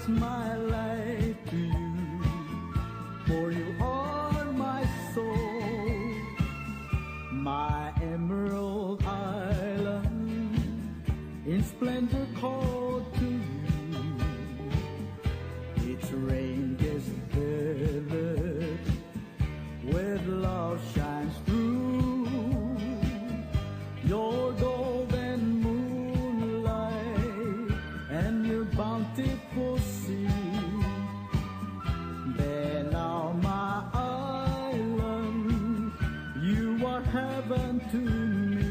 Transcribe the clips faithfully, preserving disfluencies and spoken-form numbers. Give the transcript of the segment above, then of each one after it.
My life to you, for you are my soul, my emerald island, in splendor called to you. Its range is vivid, with love shines through. Your golden moonlight and your bountiful sea, Belau, my island, you are heaven to me.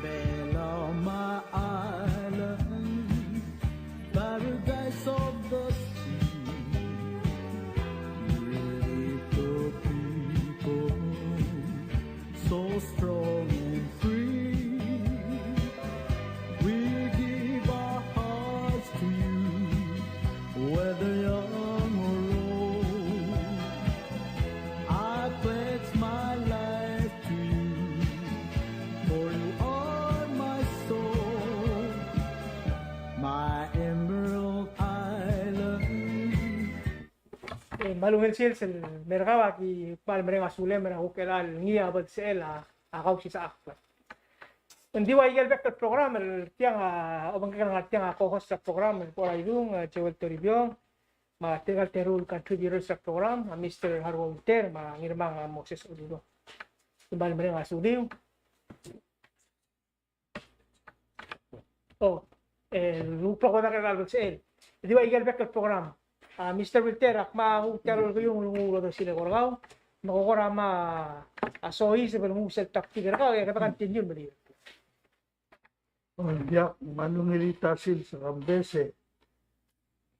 Belau, my island, paradise of the sea, beautiful people, so strong and free. We give our hearts to you, whether young or old. I pledge my life to you, for you are my soul, my emerald island. E, me a ungil sils el mer kau, aki kmal mereng a sulem er a kuk chelecha el ngii a belsechel a, a Kausisechakl. Ng di ua ikel bek el program el tiang a, obengkek el ngar tiang a co-host er a program el Boraidung, a Joel Toribiong, me tirka el teru el contributors er a program, a Mister Haruo Winter, me a Ngirmang a Moses Odudo. Kmal mereng a suliu. O, e, ng ua klok a bedengel a belsechel. Di ua ikel bek el program. A Mister Winter, ak mo nguu tia el olkiung el nguu el odersii el eko er kau. Me ko kora mo, a, soiseb el nguu sel topic er kau, e kede continue el mei. O, diak, me a ungil sils er a kambes e.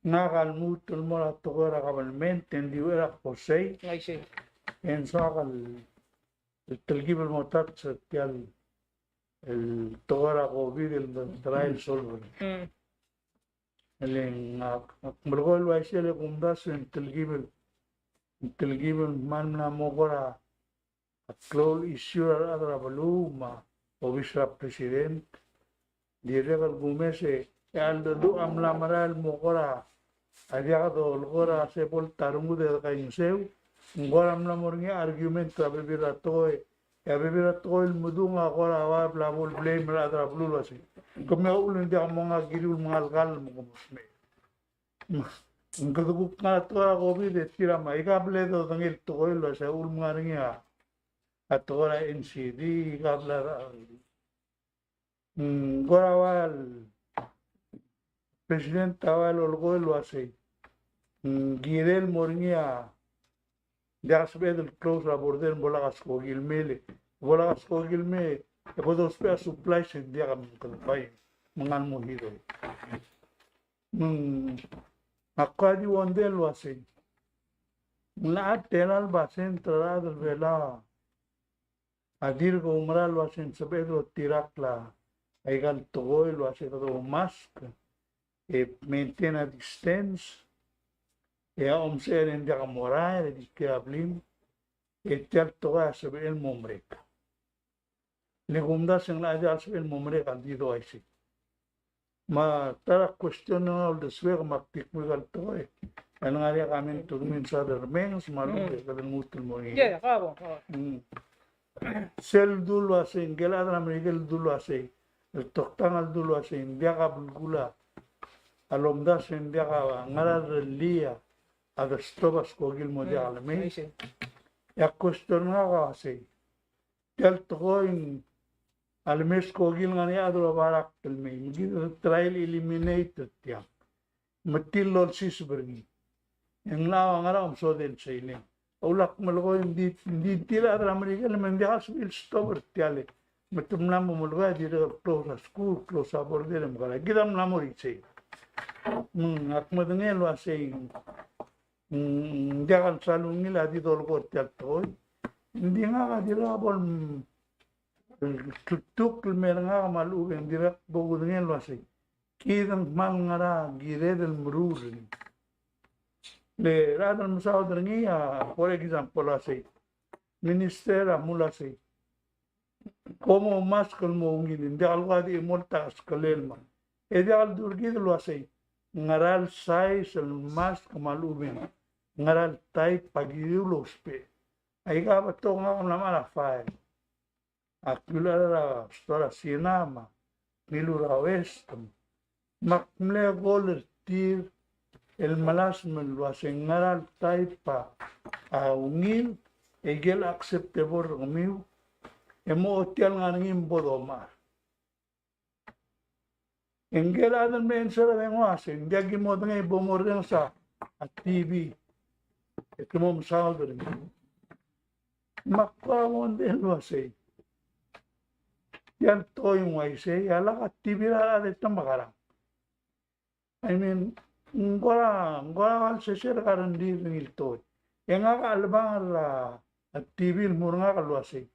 Ngak a lmuut el mo er a tekoi er a government, e ng di uchei er a kbosei. I see. E ng soak el, el telkib el mo touch er tia el el tekoi er a COVID el merael el solve. Mm. E le ngak, ak melekoi el uaisei e le kumdasu e ng telkib el, ng telkib el kmal mla mo kora klou el issue er a rechad er a beluu me a obis er a president. Dirrek el kumes e a ldu a mla merael el mo kora a diak dolekoi er a se bo el ta rengud e dekaingeseu, ng kora mla mo er ngii a argument er a bebil er a tekoi, e a bebil er a tekoi el medung a kora ua bla bo el blame er a rechad er a beluu el uasei, kemiu a uchul e ng diak monga kiriu el mengal kall me kom smecher. Me ng kede kuk ngar er a tekoi er a COVID e tir a me aika ble dodengei el tekoi el uasei a uchul me ng ngar er ngii a tekoi er a NCD, aika ble a Mm, kora ua el president a ua el olekoi el uasei, mm, kirel mo er ngii a diak a sebeched el close er a border, bo lak a skoki el mei, le bo lak a skoki el mei e bo dousbech a supplies e ng diak a mengkelebai, mengal mo hiroi. Mm, ak kora di wonder el uasei, ng locha tela el basent er a rechad er a Belau a dirk oumera el uasei ng sebeched el oltirakl aika el tekoi el uasei kede oumask, e maintain a distance, e a omsechel e ng diak a mo rael e di kiei er a blim, e tia el tekoi a sebechel el mo merek. Le kumdasu e ng locha diak el sebechel el mo merek a ldi uaisei. Me a ta er a question er ngak a uldesuek me ak di kmo aika el tekoi el ngar er ngii a comment er kemiu el Sir Remenges me a lechub e kede lmuut el mo er ngii. Ia, ia, kabo, kabo. Mm. Sel dul uasei, ngike el chad er a Merikel el dul uasei, el toktang el dul uasei, ng diak a belkul a lomdasu e ng diak a ngar er a rellii a destop a skoki el mo diak lemei. Mm, I see. E a question er ngak a uasei, tia el tekoi a lemei a skoki el ngar er ngii a chad el oba rakt el mei, me kid a try el eliminate er tiang me tir el olsiseb er ngii. E ng locha ua ngera a omesodel sel leng. A ulak melekoi, ng di, ng di tir a chad er a Merikel me ng diak el sebechir el stop er tia el, me te mla mo melekoi a dirrek el close a school, close a border, e mekerang. Kid a mla mo er isei. Mm, ak medengei el uasei, mm, ng diak el sal ungil a di dolekoi er tia el tekoi. Ng di ngak a dirrek a bo el, mm, el kltuk el mer ngak me a lechub e ng dirrek bo kudengei el uasei, kid a kmal ngar er a kired el meruul er ngii. Le rechad el mesaod er ngii a, for example, a sei, minister a mle uasei, kom mo mask el mo ungil, ng diak el kuk di mo el ta skelel ma. E diak el dul kid el uasei, ngera el size el mask me a lechub e ng ngera el type a kiriu el ousbech. Aika a betok, ngak a mla mechar a file. Ak mle er a store er a Sina me a ngiluu er a West. Me ak mle call er tir el melasem el uasei ngera el type a ungil, e ikel acceptable er kemiu, e mo ochotii el ngar er ngii me bo domechar. E ngike el chad el mle answer a dengua sei, ng diak ki modengei, bo morrenges a T B. E te mo mesaod er ngii. Me ak kora wonder el uasei, tia el tekoi ng uaisei, a lak a T B er a rechad e te mekerang. I mean, ng kora, ng kora ua el sesei er a rengrir er ngii el tekoi. E ngak a chelebangel a, a T B el mo er ngak el uasei,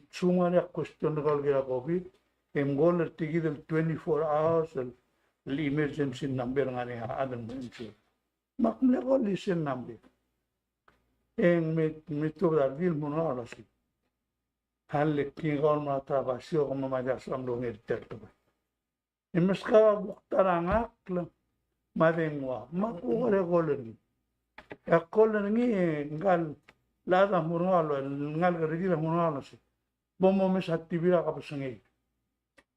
se ng ngar er ngii a question er kau el kirel a COVID, e ng call er tir kid el twenty-four hours el, el emergency number el ngar er ngii a chad el mo answer. Me ak mle call er sel number. E ng me, me tuobed a redil el mo er ngak el uasei, a le kingkau el mo er a ta er a basio, ke me mad a soam el onger tia el tekoi. E meskau a kuk ta er a ngakl, me a dengua, me ak kuk er a call er ngii. E a call er ngii, e ngka el chad a mo er ngak el, ngka el redil a mo er ngak el uasei, bo momes a T B er a kebesengei.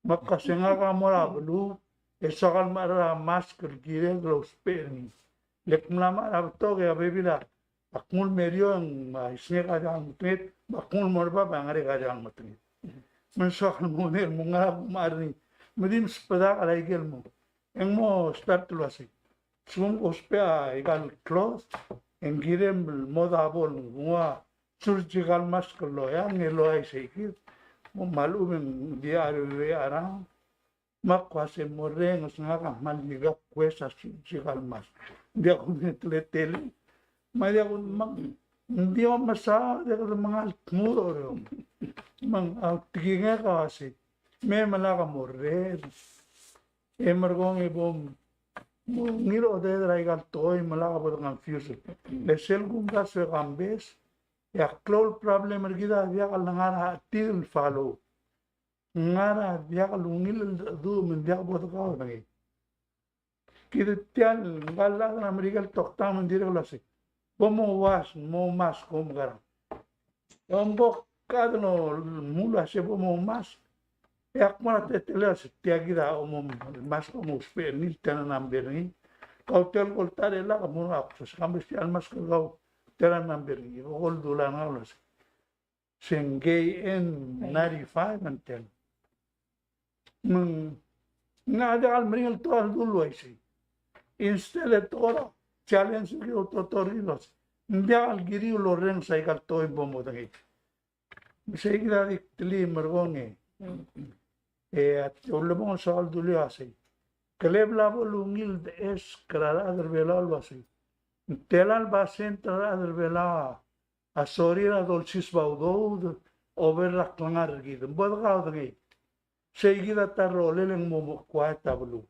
Me ak uasei, ngak a mo er a beluu, e soak el mechar a mask el kired el ousbech er ngii. Le ak mla mechar a betok e a bebil a, ak nguu el merio e ng, a, isngek a diak el metengit, me ak nguu el mo er bab e a ngerek a diak el metengit. Me ng soak el mo er ngii el mo ngera bo mechar er ngii. Me di mesbedak er a ikel mo. E ng mo start el uasei, sekum ke ousbech a ikal cloth, e ng kirem el mo double, ng ua surgical mask el loia, ng loia isei kid. Me a lechub e ng di a reureor a rang. Me ak uasei, morrenges, ngak a kmal di kuk kues a surgical mask. Ng diak kumeteletelel. Me a diak ku, me ng di omes a, diak de mengal tmuu er eou. Me ng, a, tekingek a uasei, me me lak morrenges. E merekong e bo mo ngiloded er a ikal tekoi me lak bo de confuse. Le sel kumdasu e kambes, e a klou el problem er kid a diak lengar er a tir el follow. Ngar er a diak lungil el dedu me ng diak bo dekaudengei. Kid tia el ngka el chad er a Merikel el toktang me ng dirrek el uasei, bo mo uas, mo mask, kom kerang. E ng bo kede mle uasei bo mo mask. E ak mo er a teletelel el uasei tia kid a mo mask, mo ousbech er ngii, tia a number er ngii. Kau tia el ko el ta er a lak mo er ngak el uasei, kambes tia el mask er kau, tia a number er ngii. Ko el dula er ngak el uasei, se ng K N ninety-five a ngklel. Me ng, ng diak el meringel el tekoi el dulu el uaisei. Instead e te kora challenge er kid el outotot er kid el uasei, ng diak el kiriu el orrenges a ikal tekoi el bo modengei. Me sei kid a di ktelii, merekong e. E a ulebongel el soak el dulii a sei, ke le bla bo lungil el dechesk er a rechad er Belau el uasei, ng tela el basent er a rechad er Belau a sorir a dolsiseb a udoud, over er a klengar er kid. Ng bo dekaudengei. Sei kid a ta el rolel e ng mo, mo quiet a beluu.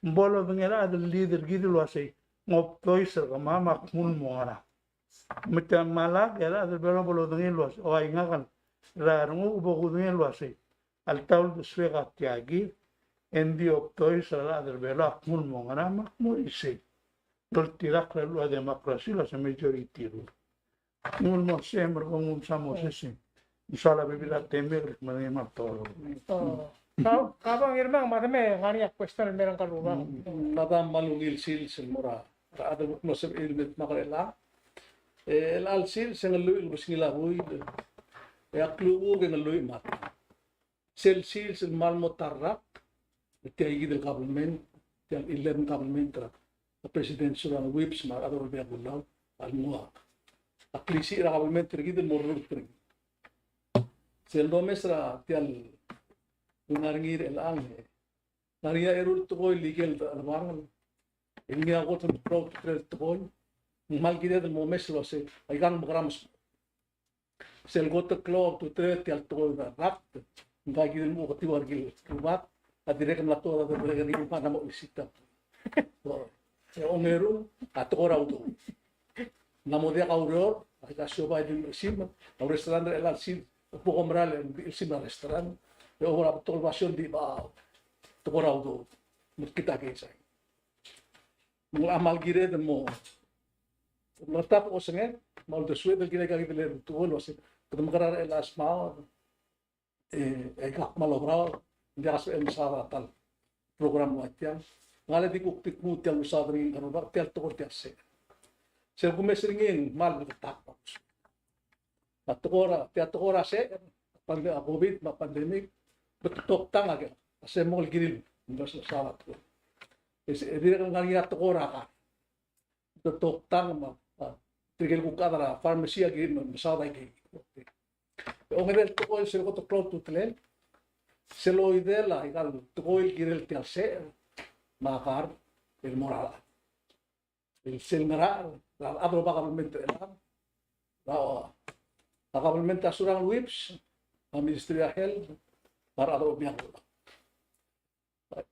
Ng bo lodengei a rechad el leader er kid el uasei, ng obdois er kemam, ak nguu el mo ngerang. Me te mla lak e a rechad er Belau a bo lodengei el uasei, o, a ngak el, er a renguk bo kudengei el uasei, alta uldesuek a tia kid, e ng di obdois er a rechad er Belau, ak nguu el mo ngerang me ak mo er isei. Doltirakl a lua democracy el uasei majority rule. Nguu el mo sei, merekong, ng msa mo sei. Ng soal a bebil a temek el kmal ngii me a toro. O. Ka, ka bo Ngirmang, me a deme ngar er ngii a question el mei er ngka el rubak. Ng kmal ungil sils el mo er a rechad el kmo sebechir el me dmak er chelechang. E chelecha el sils e ng lluich el kebesengil a buil. E a klukuk e ng lluich me a ta. Sel sils el kmal mo ta el rak, tia kid el government, tia el eleven government er a President Surangel Whipps me a rechad er a Olbiil er a Kelulau, a lenguu a klisiich er a government er kid el mo rurt er ngii. Sel domes er tia el ngar er ngii er chelechang, e ngar er ngii a eru el tekoi el ikel chelebangel, e ngii a kot el klou a ultutelel el tekoi, ng kmal kired el momes el uasei, aikang mekerang me sel kot el klou a ultutelel tia el tekoi er a rakt, ngka kid el mo oketiu a rekil el rubak, a dirrek el mla tuobed a delebelekeriil me ng mla mo olisita. E ongeru, a tekoi er a udoud. Ng mla mo diak a ureor, a siobai el di mechesimer, a restaurant er chelecha el sils, bo kom merael e di chelsir a restaurant, e oba a betok el basio el di bechachau. Tekoi er a udoud. Me kid a keizai. Me ng locha kmal kired el mo, me ng locha kmal osengek, me a uldesued el kirel aika kid el tekoi el uasei, kede mekerang er chelecha el smaod, e, e aika kmal oberaod, ng diak a sebechel el mesaod a ta el program el ua tiang. Ng locha di kuk di kmu tia el usaod er ngii, ng kora tia el tekoi er tia el secher. Sel kumes er ngii e ng kmal bleketakl. A tekoi er a, tia tekoi er a secher, pande-, a COVID me a pandemic, betok tang a ke, a sel mo el kirir el mesaod a tekoi. E se, e dirrek el ngar er ngii a tekoi er a kar. Betok tang me a, a, tirke el kuk chad er a pharmacy a kirir el mesaod aike. Ongedei el tekoi sel kot el klou a ultutelel, sel oidel aika el tekoi el kirel tia el secher, me a kar, el mo er a el sel ngar er a, er a rechad el oba kabelment er chelechang, er a, a kabelment er a Surangel Whipps, a Ministry of Health, me a rechad el oba.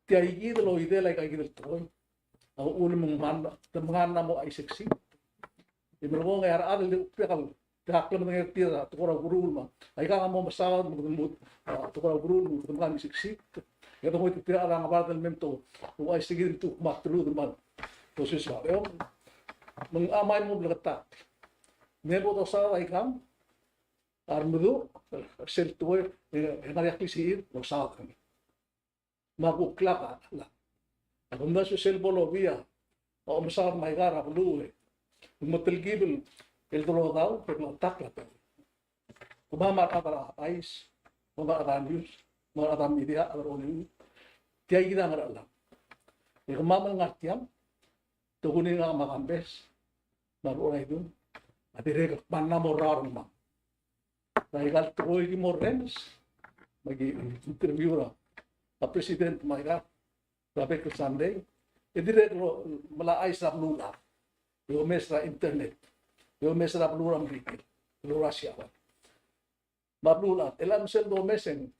Tia kid el oidel aika kid el tekoi a uchul me ng mla, te menga a mo uaisei. E merekong e a rechad el di kuk diak el Te ak klemedengei er tir a tekoi er a ukeruul me aika a mo mesaod me kede lmuut, a, tekoi er a ukeruul me kede mla misiksik. E kede ngoititerir a ngebard el mei me te ouchais er kid me te kuk mo teludel me a losisecheklem. Me ng mei mo bleketakl. Me bo dosaod aikang a remeduch er sel tekoi e ng ngar er ngii a klisichir el dosaod. Me a kuk lak a, a kumdasu sel bo lobiang a omesaod me aika er a beluu e ng mo telkib el dolodau, e ng bleketakl a tekoi. Kemam a rechad er a chais, kemam a rechad er a news, kemam a rechad er a media, a rechad er a Hollywood, tia kid a ngerachel. E kemam el ngar tiang, te kuk ngii a kambes, me a rechad er a Idun, a dirrek el kmal mla mo rrau er ngii. Er aika el tekoi el ki mo rrenges, me ki interview er a president me aika er a bek el Sunday, e dirrek el melai a chais er a beluulechad, e omes er a internet, e omes er a beluu er a Merikel, beluu er a Siabal. Me a beluulechad, e le ng sel domes e ng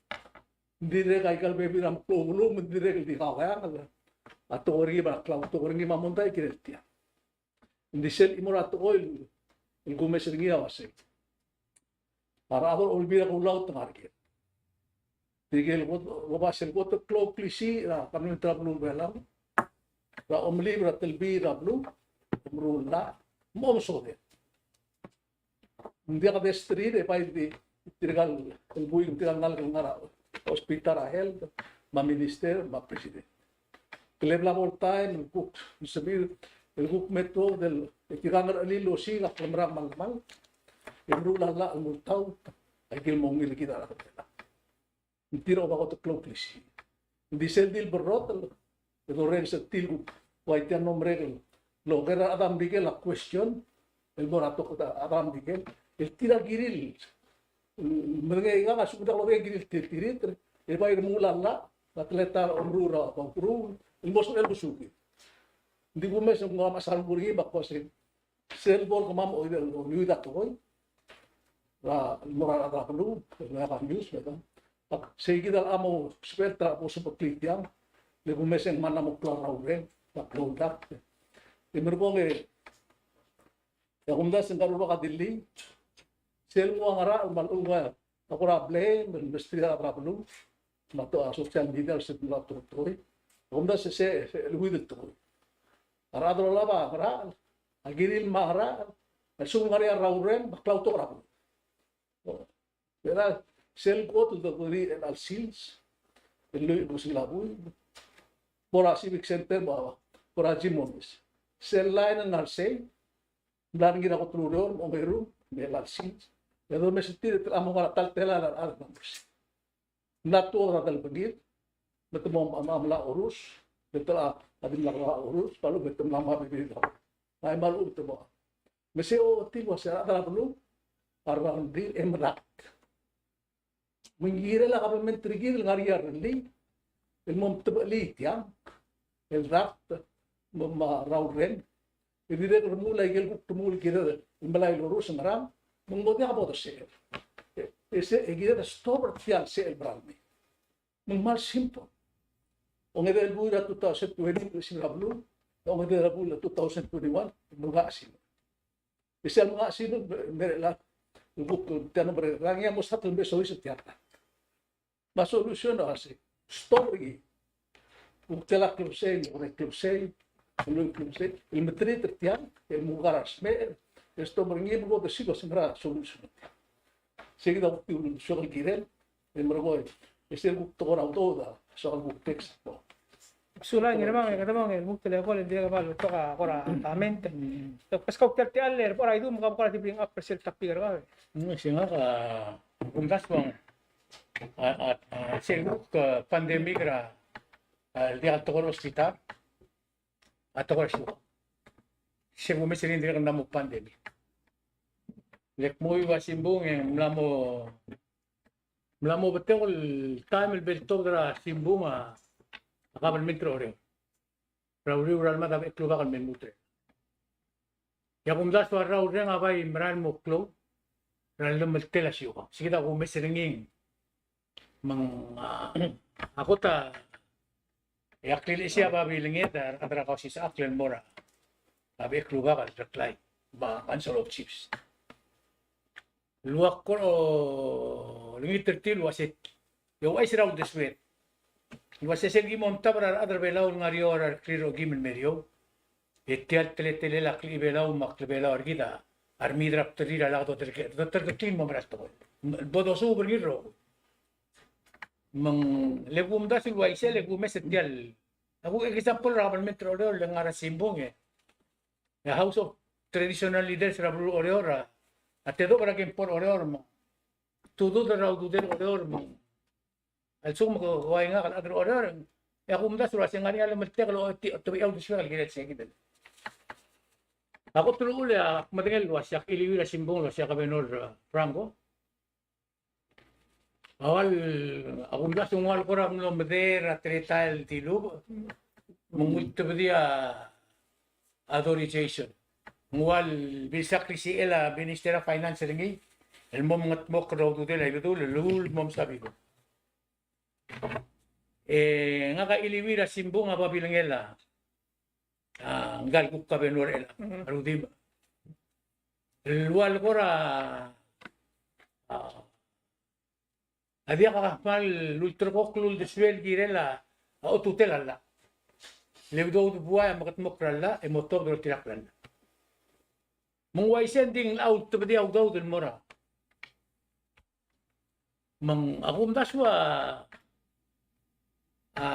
dirrek aika el bebil er a meklou el beluu, me ng dirrek el di kakeang a tekoi er ngii me a klou, tekoi er ngii me a mondai el kirel tiang. Ng di sel chimo er a tekoi el kumes er ngii a uasei, a rechad er a Olbiil er a Kelulau te ngar er ker. Tirke el kot, oba sel kot el klou el klisiich er a kabelment er a beluu er a Belau, er a omelib er a telbiil er a beluu, omeruul a llach, me a omesodel. Ng diak a desterir e bai di tirka el buik, tirka el ngalek el ngar er a hospital er a health, me a minister, me a president. Ke le bla bo el taem el kuk sebechir el kuk me tuobed el, e tirka el ngerechelil el osiik a klemerang me a llemall, e meruul a llach el mo oltaut, aike el mo ungil kid a rechad er a Belau. Ng tir a oba kot el klou el klisiich. Ng di sel di el berrotel, e dorrenges er tir el kuk, ua tia el mlo merek el oker er a rechad er a Merikel a question el mo er a tekoi er a rechad er a Merikel, el tir a kirir el medengei aikang a lsekum ng diak lobengkel el kirir el tirtir, e bai remuul a llach, a teletael a omeruul er a ukeruul, el mo sebechel el kesukid. Ng di kumes e ng kuk mesa el mo er ngii me a kmo sei, sel bo el kemam a oidel el oluid a tekoi er a, el mo er a rechad er a beluu, el mo er a news, me a, sei kid a locha mo sebechel ta bo sebeklii tiang, le kumes e ng mla mo klou a rraureng, me a klou el dakt. E merekong e, e a kumdasu e ng kuk rubak a dilii, sel nguu a ngerachel me a lechub e ng kora blame el mesterir a rechad er a beluu, me a to a social media el sebechel a tekoi. A kumdasu e se, se el oluid el tekoi. A rechad el olab a ngerachel, a kirir el mo ngerachel, a lsekum ng ngar er ngii a rraureng, me a klautok er a beluu. Bera, sel kot el dokerii er chelecha el sils, el lluich el kebesengil a buil, bo er a Civic Center, bo er a, bo er a gym omes. Sel line el ngar sei, ng mla er ngii er a kot el ureor, me a ongeru, me a chelecha el sils. E domes er tir e te locha mo ngar er a ta el telael a rechad el mla mo er sei. Ng mla tuobed a delebengir, me te mo, me te mla orus, me te locha, a di mla orus, me a lechub me te mla mo bebil. Ai, me a lechub me te mo. Me se ochotii el uasei a rechad er a beluu a rrau er tir e medakt. Me ng kirel a kabelment er kid el ngar er ngii a rellii el mo metebechelii tiang el dakt me, me a rraureng. E dirrek el remuul aike el kuk remuul el kired el melai el orus e ngerang, me ng mo diak bo dosecher. E, e se, e kired el stop er tia el secher el merael mei. Me ng kmal simple. Ongedei el buil er a two thousand twenty, simer a beluu, ongedei el buil er a two thousand twenty-one, me ng ngar er a simer. E sel ngar er a simer, me, me er a, el kuk, tia el number, er ngii a mo start el mle soiseb er tia el Me a solution a uase, stop er ngii. Kuk tela klebesei, el klebesei, el klebesei, el me treat er tiang, el mo ngar er a smecher, el stop er ngii, me bo desiik el se ngera solution. Sei kid a kuk di uldesuek el kirel, el merekong, e sel kuk tekoi er a udoud a soak el kuk text. Sulang, Ngirmang, e kede mong, el kuk telekol, el dirrek el bo lbetok a kora comment. Beskau tia el techall er a bo er a idum, ka bo kora di bring up er sel topic er kau. Mm, se ngak a, kumdasu a, a, a, sel kuk, a, pandemic er a, a, el diak el tekoi er a hospital, a tekoi er a siukang. Se kumes er ngii e ng dirrek el mla mo pandemic. Le kmo ua simbung e ng mla mo, mla mo betok el taem el bo ltobed er a simbung a, a kabelment er a Oreor er a uriul er a lemad a bek el klubak el me lmuut er ngii. E a kumdasu a rraureng a bai merael mo klou er a llemeltel a siukang. Sei kid a kumes er ngii. Me ng, a, a kot a, e a klilechesii a babilnged a rechad er a Kausisechakl el mo er a bek el klubak el Reklai me a Council of Chiefs. El ua kora olengit er tir el uase, e ouchais er a uldesued el uase sel ki mo omtab er a rechad er a Belau el ngar er eou a rekrir a okim el mer eou, e tia el teletelel a klechibelau me a klebelau er kid a remiid er a bdelir a lak doterke-, doterkeklii el mo mera el tekoi. Bo dosuub er ngii el rokui. Me ng le kumdasu el uaisei, le kumes er tia el, a kuk example er a kabelment er a Oreor el ngar er a simbung e, e a House of Traditional Leaders er a beluu er a Oreor a, a tedobech er a kempo er a Oreor me a, tududel er a ududel er a Oreor me ng, a lsekum ke uai ngak el chad er a Oreor, e a kumdasu el uase ng ngar er ngii a llemeltek el ochotii, otobedii a uldesuek el kirel sei kid. A kot el uchul e ak medengei el uase ak chiliuii er a simbung el uase a Governor, a, Franco a ua, a kumdasu ng ua le kora mlo medei er a teletael el dilubech me ng ultebedii a authorization. Ng ua le bilsakl er sel a Minister er a Finance er ngii el mo mengedmokl er a ududel a Ibedul el uldmokl er a Ibedul. E ngak a chiliuii er a simbung a babilngel a, a, ngka el kuk governor er chelechang, a Rudimch. El ua le kora, a, a diak a kmal ulterekokl el uldesuel el kirel a, a otutel a llach. Le udoud el buai a mekedmokl er a llach, e mo tobed er tirka el llach. Me ng uaisei e ng di ng locha ultebedii a udoud el mo er a Me ng, a kumdasu a, a,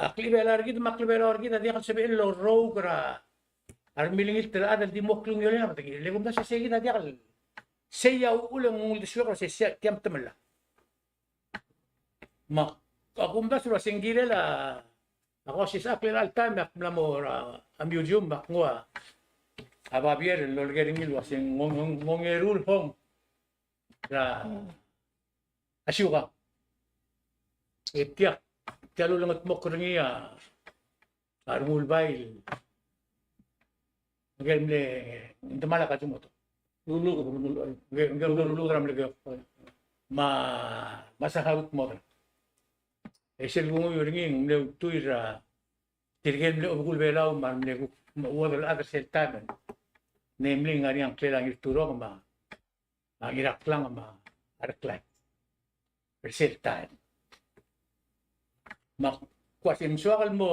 a klebelau er kid me a klebelau er kid a diak el sebechel el orrouk er a, a remilengilt el chad el di mo klungiolel a bedengir. Le kumdasu e sei kid a diak el, sei a uchul e ng uldesuek er a sei, sei tia el temellel. Me a kumdasu er a sei ng kirel a, a Kausisechakl er chelecha el taem e ak mla mo er a, a museum me ak nguu a babier el oleker er ngii el uase ng, ng, ng ongeru el hong er a, a siukang. E tia, tia el ulengedmokl er ngii a, a rengul bai el, ngike el mle, ng demal a Kazumoto. Luluk, luluk. Ngike, ngike el luluk er a Melekeok. Me a, me a Saharut Modra. E sel kunguiu er ngii, ng mle ultuil er a, tirke el mle obekul Belau me a mle kuk, me a chuodel el chad er sel taem. Namely, ng ngar er ngii a ngklel a Ngirturong me a a Ngiraklang me a Reklai er sel taem. Me ak uase ng soak el mo,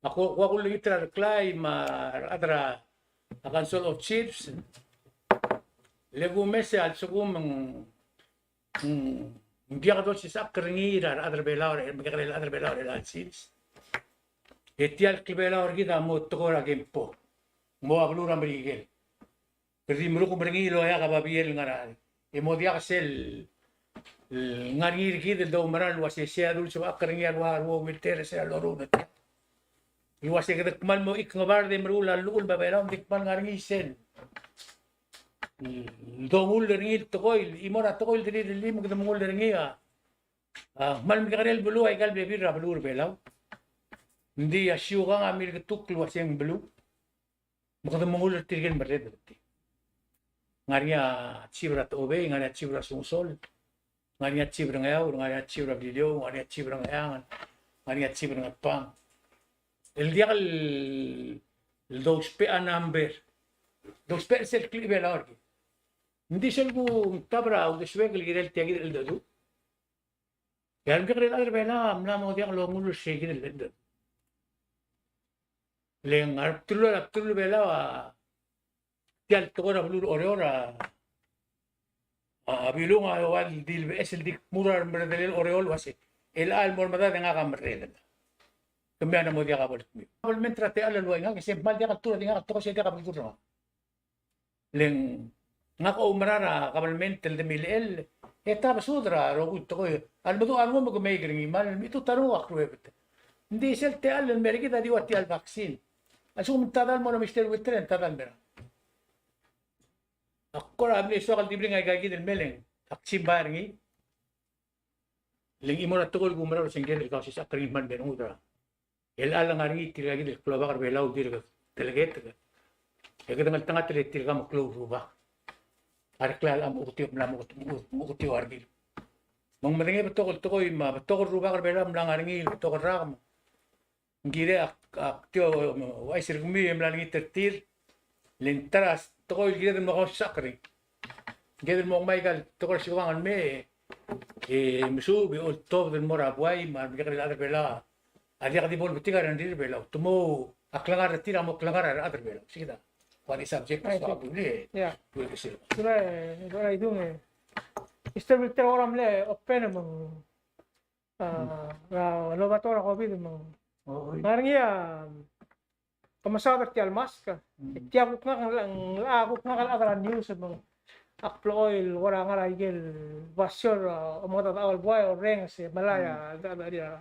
ak ua, ua kulengit er a Reklai me a rechad er a Council of Chiefs, le kumes e a lsekum ng, ng, ng diak dolsisechakl er ngii er a rechad er a Belau, me a kekerei el chad er a Belau er chelecha el sils. E tia el klebelau er kid a mo tekoi er a kempo, mo a beluu er a Merikel. Kede di merukem er ngii el oeak a babier el ngar er a, e mo diak sel, el ngar er ngii er kid el doumerang el uase sei a dulsebechakl er ngii a ua, ua Wilter er sel loruul er tia. El uase kede kmal mo ikngebard e meruul a llechul me a Belau, ng di kmal ngar er ngii sel, el dongull er ngii el tekoi, el chimo er a tekoi el dirrek el me kede mengull er ngii a, a, kmal mekekerei el beluu, aika el bebil er a beluu er a Belau. Ng di a siukang a milketukl el uase ng beluu. Me kede mengull er tirke el merreder er tir. Ng ngar er ngii a chief er a Techobei, ng ngar er ngii a chief er a Sonsorol, ng ngar er ngii a chief er a Ngeaur, ng ngar er ngii a chief er a Beliliou, ng ngar er ngii a chief er a Ngcheangel, ngar er ngii a Chief Ngatpang. El diak el, el dousbech a number. Dousbech er sel klechibelau er kid. Ng di sel kumtab er a uldesuek el kirel tia kid el cheldecheduch. E a remekekerei el chad er Belau a mla mo diak longull er sei kid el cheldecheduch. Le ng a rebtelul, a rebtelul Belau a tia el tekoi er a beluu er Oreor a, a Bilung a ua el di beches el di kmu er a remerredelel Oreor el uase, el chelecha el mo er medad e ngak a merreder. Kemiu a mo diak a bo lemekngit. Kabelment er a techall el ua ngak, e se kmal diak el tekoi, diak el tekoi, se diak a belkul er ngak. Le ng ngak a oumerang er a kabelment el de milechell, e tabesud er a rokui el tekoi. A lemeduch a rengum e ke mei er ngii, me a lemitud a rengum e ke ruebet. Ng di sel techall el mei er kid a di ua tia el vaccine. A lsekum ng tadal mo er a Mister Witren, tadal mera. Ak kora mle soak el di bring aika kid el mei e le ng vaccine bai er ngii. Le ng chimo er a tekoi el kumerang el uase ng kired el kausisechakl er ngii me ng mei er a rengud er a chelecha el ngar er ngii tirka kid el klobak er Belau el dirk teleketek. E kede ngeltengat el tirka me klou el rubak. A reklai a mo oketiu, mla mo oketiu, mo oketiu a rekil. Me ng medengei a betok el tekoi me a betok el rubak er Belau a mla ngar er ngii el betok el rak me ng kirel ak, ak tia, ouchais er kemiu e mla olengit er tir. Le ng ta er a tekoi el kired el mo kausisechakl er ngii. Kired el mo ngmai aika el tekoi er a siukang el mei, e mesuub e oltobed el mo er a buai me a remekekerei el chad er Belau a diak di bo lebetik a rengrir er Belau. Te mo a klengar er tir a mo klengar er a rechad er Belau. Sei kid a ua di subject. Ai, a sei. Buil, buil ke sel. Tura, tura idung e. Mister Victor, kora mle open me ng, a, a, loba tekoi er a COVID me ng. O, oi. Ngar er ngii a, ke mesaod er tia el mask, e tia kuk ngak, ng, a kuk ngak el chad er a news me ng, ak blechoel kora ngar er a ikel basio er a, omengedecheduch el buai, orrenges e melai a, a, a, a,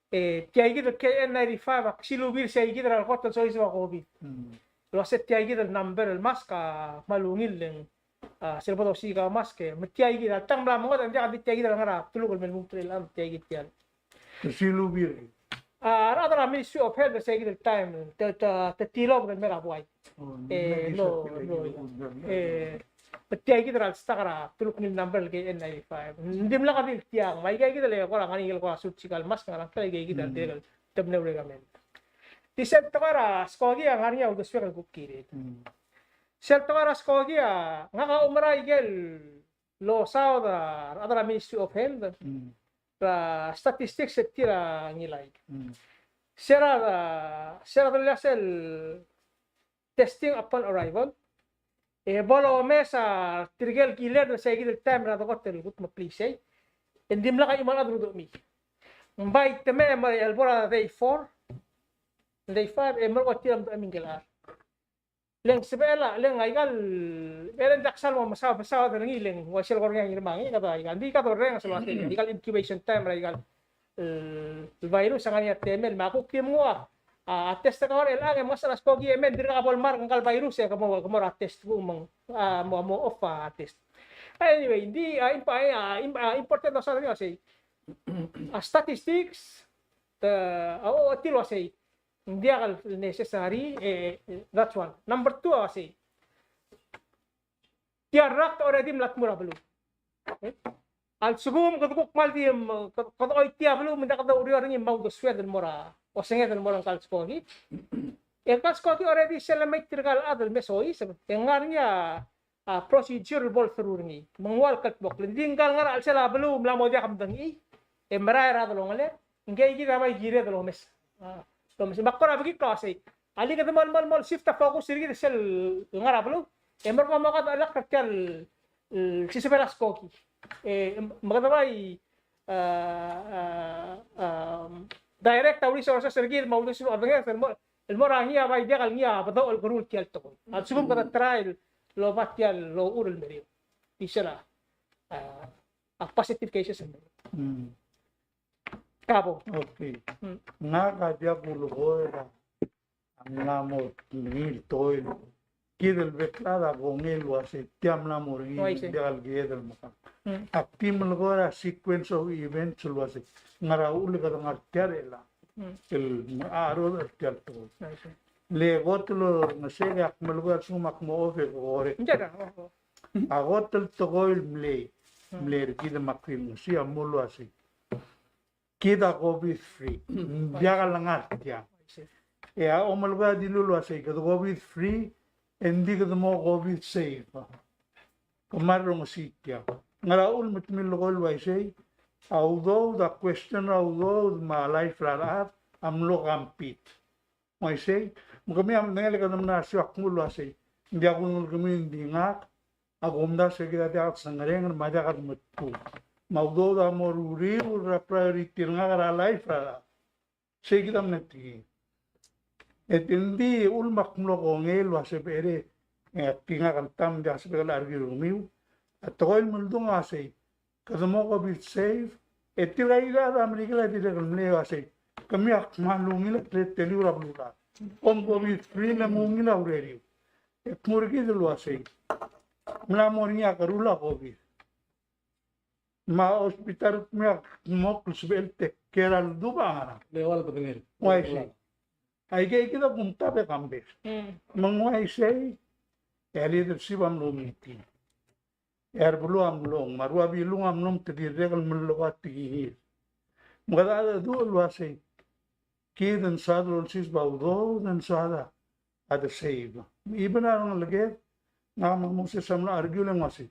e tia kid el K N ninety-five, ak silubii er sei kid er a kot el soiseb a COVID. El uase tia kid el number el mask a kmal ungil le ng, a, sel bo dosiik a mask e, me tia kid a tang mla mengodech, ng diak di tia kid el ngar er a bdeluk el me lmuut er chelechang, tia kid tia. Te silubii er kid. A, a rechad er a Ministry of Health er sei kid el taem, te, te, te tilobed el mei er a buai. E, no, no, e, me tia kid er a lstak er a bdeluk el number el K N ninety-five. Ng dimlak a di el tiang, me aika kid el kora ngar er ngii el kora surgical mask, ngar er ngii aika kid el, te mle recommend. Di sel tekoi er a skoki a ngar er ngii a uldesuek el kuk kirir. Sel tekoi er a skoki a, ngak a oumera ikel losaod er a rechad er a Ministry of Health er a statistics er tir a ngilai. Se er a, se er a delal sel testing upon arrival, e bo lomes a tirke el kiler er sei kid el taem er a dekot el kutmeklii sei, e ng dimlak a chimo el chad el rudechemii. Ng bai te mei e mo er a, el bo er a day four, day five, e merekong e tir a medechemii ngike el chad. Le ng sebechel a, le ng aika el, e le ng diak sal mo mesaod, mesaod er ngii, le ng uaisei el kora ngii a ngii me ngii, kede aika, ng di kede orrenges el uasei, aika el incubation time er aika el, el virus a ngar er ngii a temel, me a kuk di mnguu a, a test er kau er chelechang e mngesech er a skoki e mei, ng dirkak bo lemark ngka el virus e ke mo, ke mo er a test kung me ng, a, mo, mo off a test. Anyway, ng di, a, imp-, a, a, im-, a, important el uasei, a statistics, te, a, o, tir el uasei. Ng diak el necessary, e, e, that's one. Number two a uasei, tia el rakt already mla tmuu er a beluu. Okay? A lsekum kede kuk kmal di, mm, kede, kede oitii a beluu me ng diak kede oureor er ngii me a uldesued el mo er a, osenged el mo er ngka el skoki. E ngka el skoki already sel lemei tirka el chad el me soiseb, e ng ngar er ngii a a procedure el bo el through er ngii. Me ng ua el kldmokl. Ng di ngka el ngar er a chelsel a beluu me ng mla mo diak medengei, e merael er a delongelel, ngke kid a bai kired el omes. A, omes. Me ak kora bekikl el uasei, alii, kede mo, mo, mo shift a focus er kid er sel ngar er a beluu, e merekong e mo kede chelechang er tia el, el sisebel a skoki. E, me kede bai, a, a, a, direct a resources er kid me a uldesued el mo, el mo er a ngii a bai diak el ngii a bedoch el keruul tia el tekoi. A lsekum kede try el oba tia el ochur el meriou. Di sel a, a, a positive cases el meriou. Mm. Kabo. Okay. Mm. Ngak a diak kulekoi er a ng mla mo er ngii el tekoi. Kid el bek el chad a kongei el uasei tia mla mo er ngii, uaisei, diak el kired el mekang. Mm. Ak di melekoi er a sequence of events el uasei ngera uchul e kede ngar tia er chelechang. Mm. El me a cherodech er tia el tekoi. Uaisei. Le kot el olengeseu e ak melekoi a lsekum ak mo off e ke correct. Ng diak, o, o. A kot el tekoi el mlei, mm, mlei er kid me ak di olengeseu a mo el uasei Kid a COVID free. Ng diak a lengar tiang. E a omelekoi a dilu el uasei, kede COVID free, e ng di kede mo COVID safe. Kemam a rongesii tiang. Ngera uchul me te millekoi el uaisei, a udoud, a question er a udoud me a life er a rechad a mlo compete. Ng uaisei, me kemiu a medengei el kede mla er a siu a kmu el uasei, ng diak kulengel kemiu, ng di ngak a kumdasu e kid a diak el sengerenger me a diak el medkung. Me a udoud a mo er a uriul er a priority er ngak er a life er a rechad. Sei kid a mle tekingir. E tia ng di uchul me ak mlo kongei el ua se becherei, e, ak di ngak el taem e ng diak sebechek el argue er kemiu. A tekoi el mle dung a sei, kede mo COVID safe, e tirka el chad er a Merikel a dirrek el mle ua sei, kemiu a kmal ungil a teletelel er a beluulechad. Kom COVID free le mo ungil a ureriu. E kmu er kid el ua sei, mla mo er ngii a kerul a COVID. Me a hospital me a kmokl el sebechel el take care a ledubech a ngerang. Le ua le bedengel. Ng uaisei. Aike, aike kid a kumtab e Kambes. Mm. Me ng uaisei, e a leadership a mlo meeting. E a rebeluu a mlong, me a rua Bilung a mlong, te dirrek el melekoi a tekingir. Me kede chedecheduch el ua sei, kid a ng soad el olsiseb a udoud, ng soad a de save. Even a rengelekek, ngak me a Moses a mla argue el ua sei,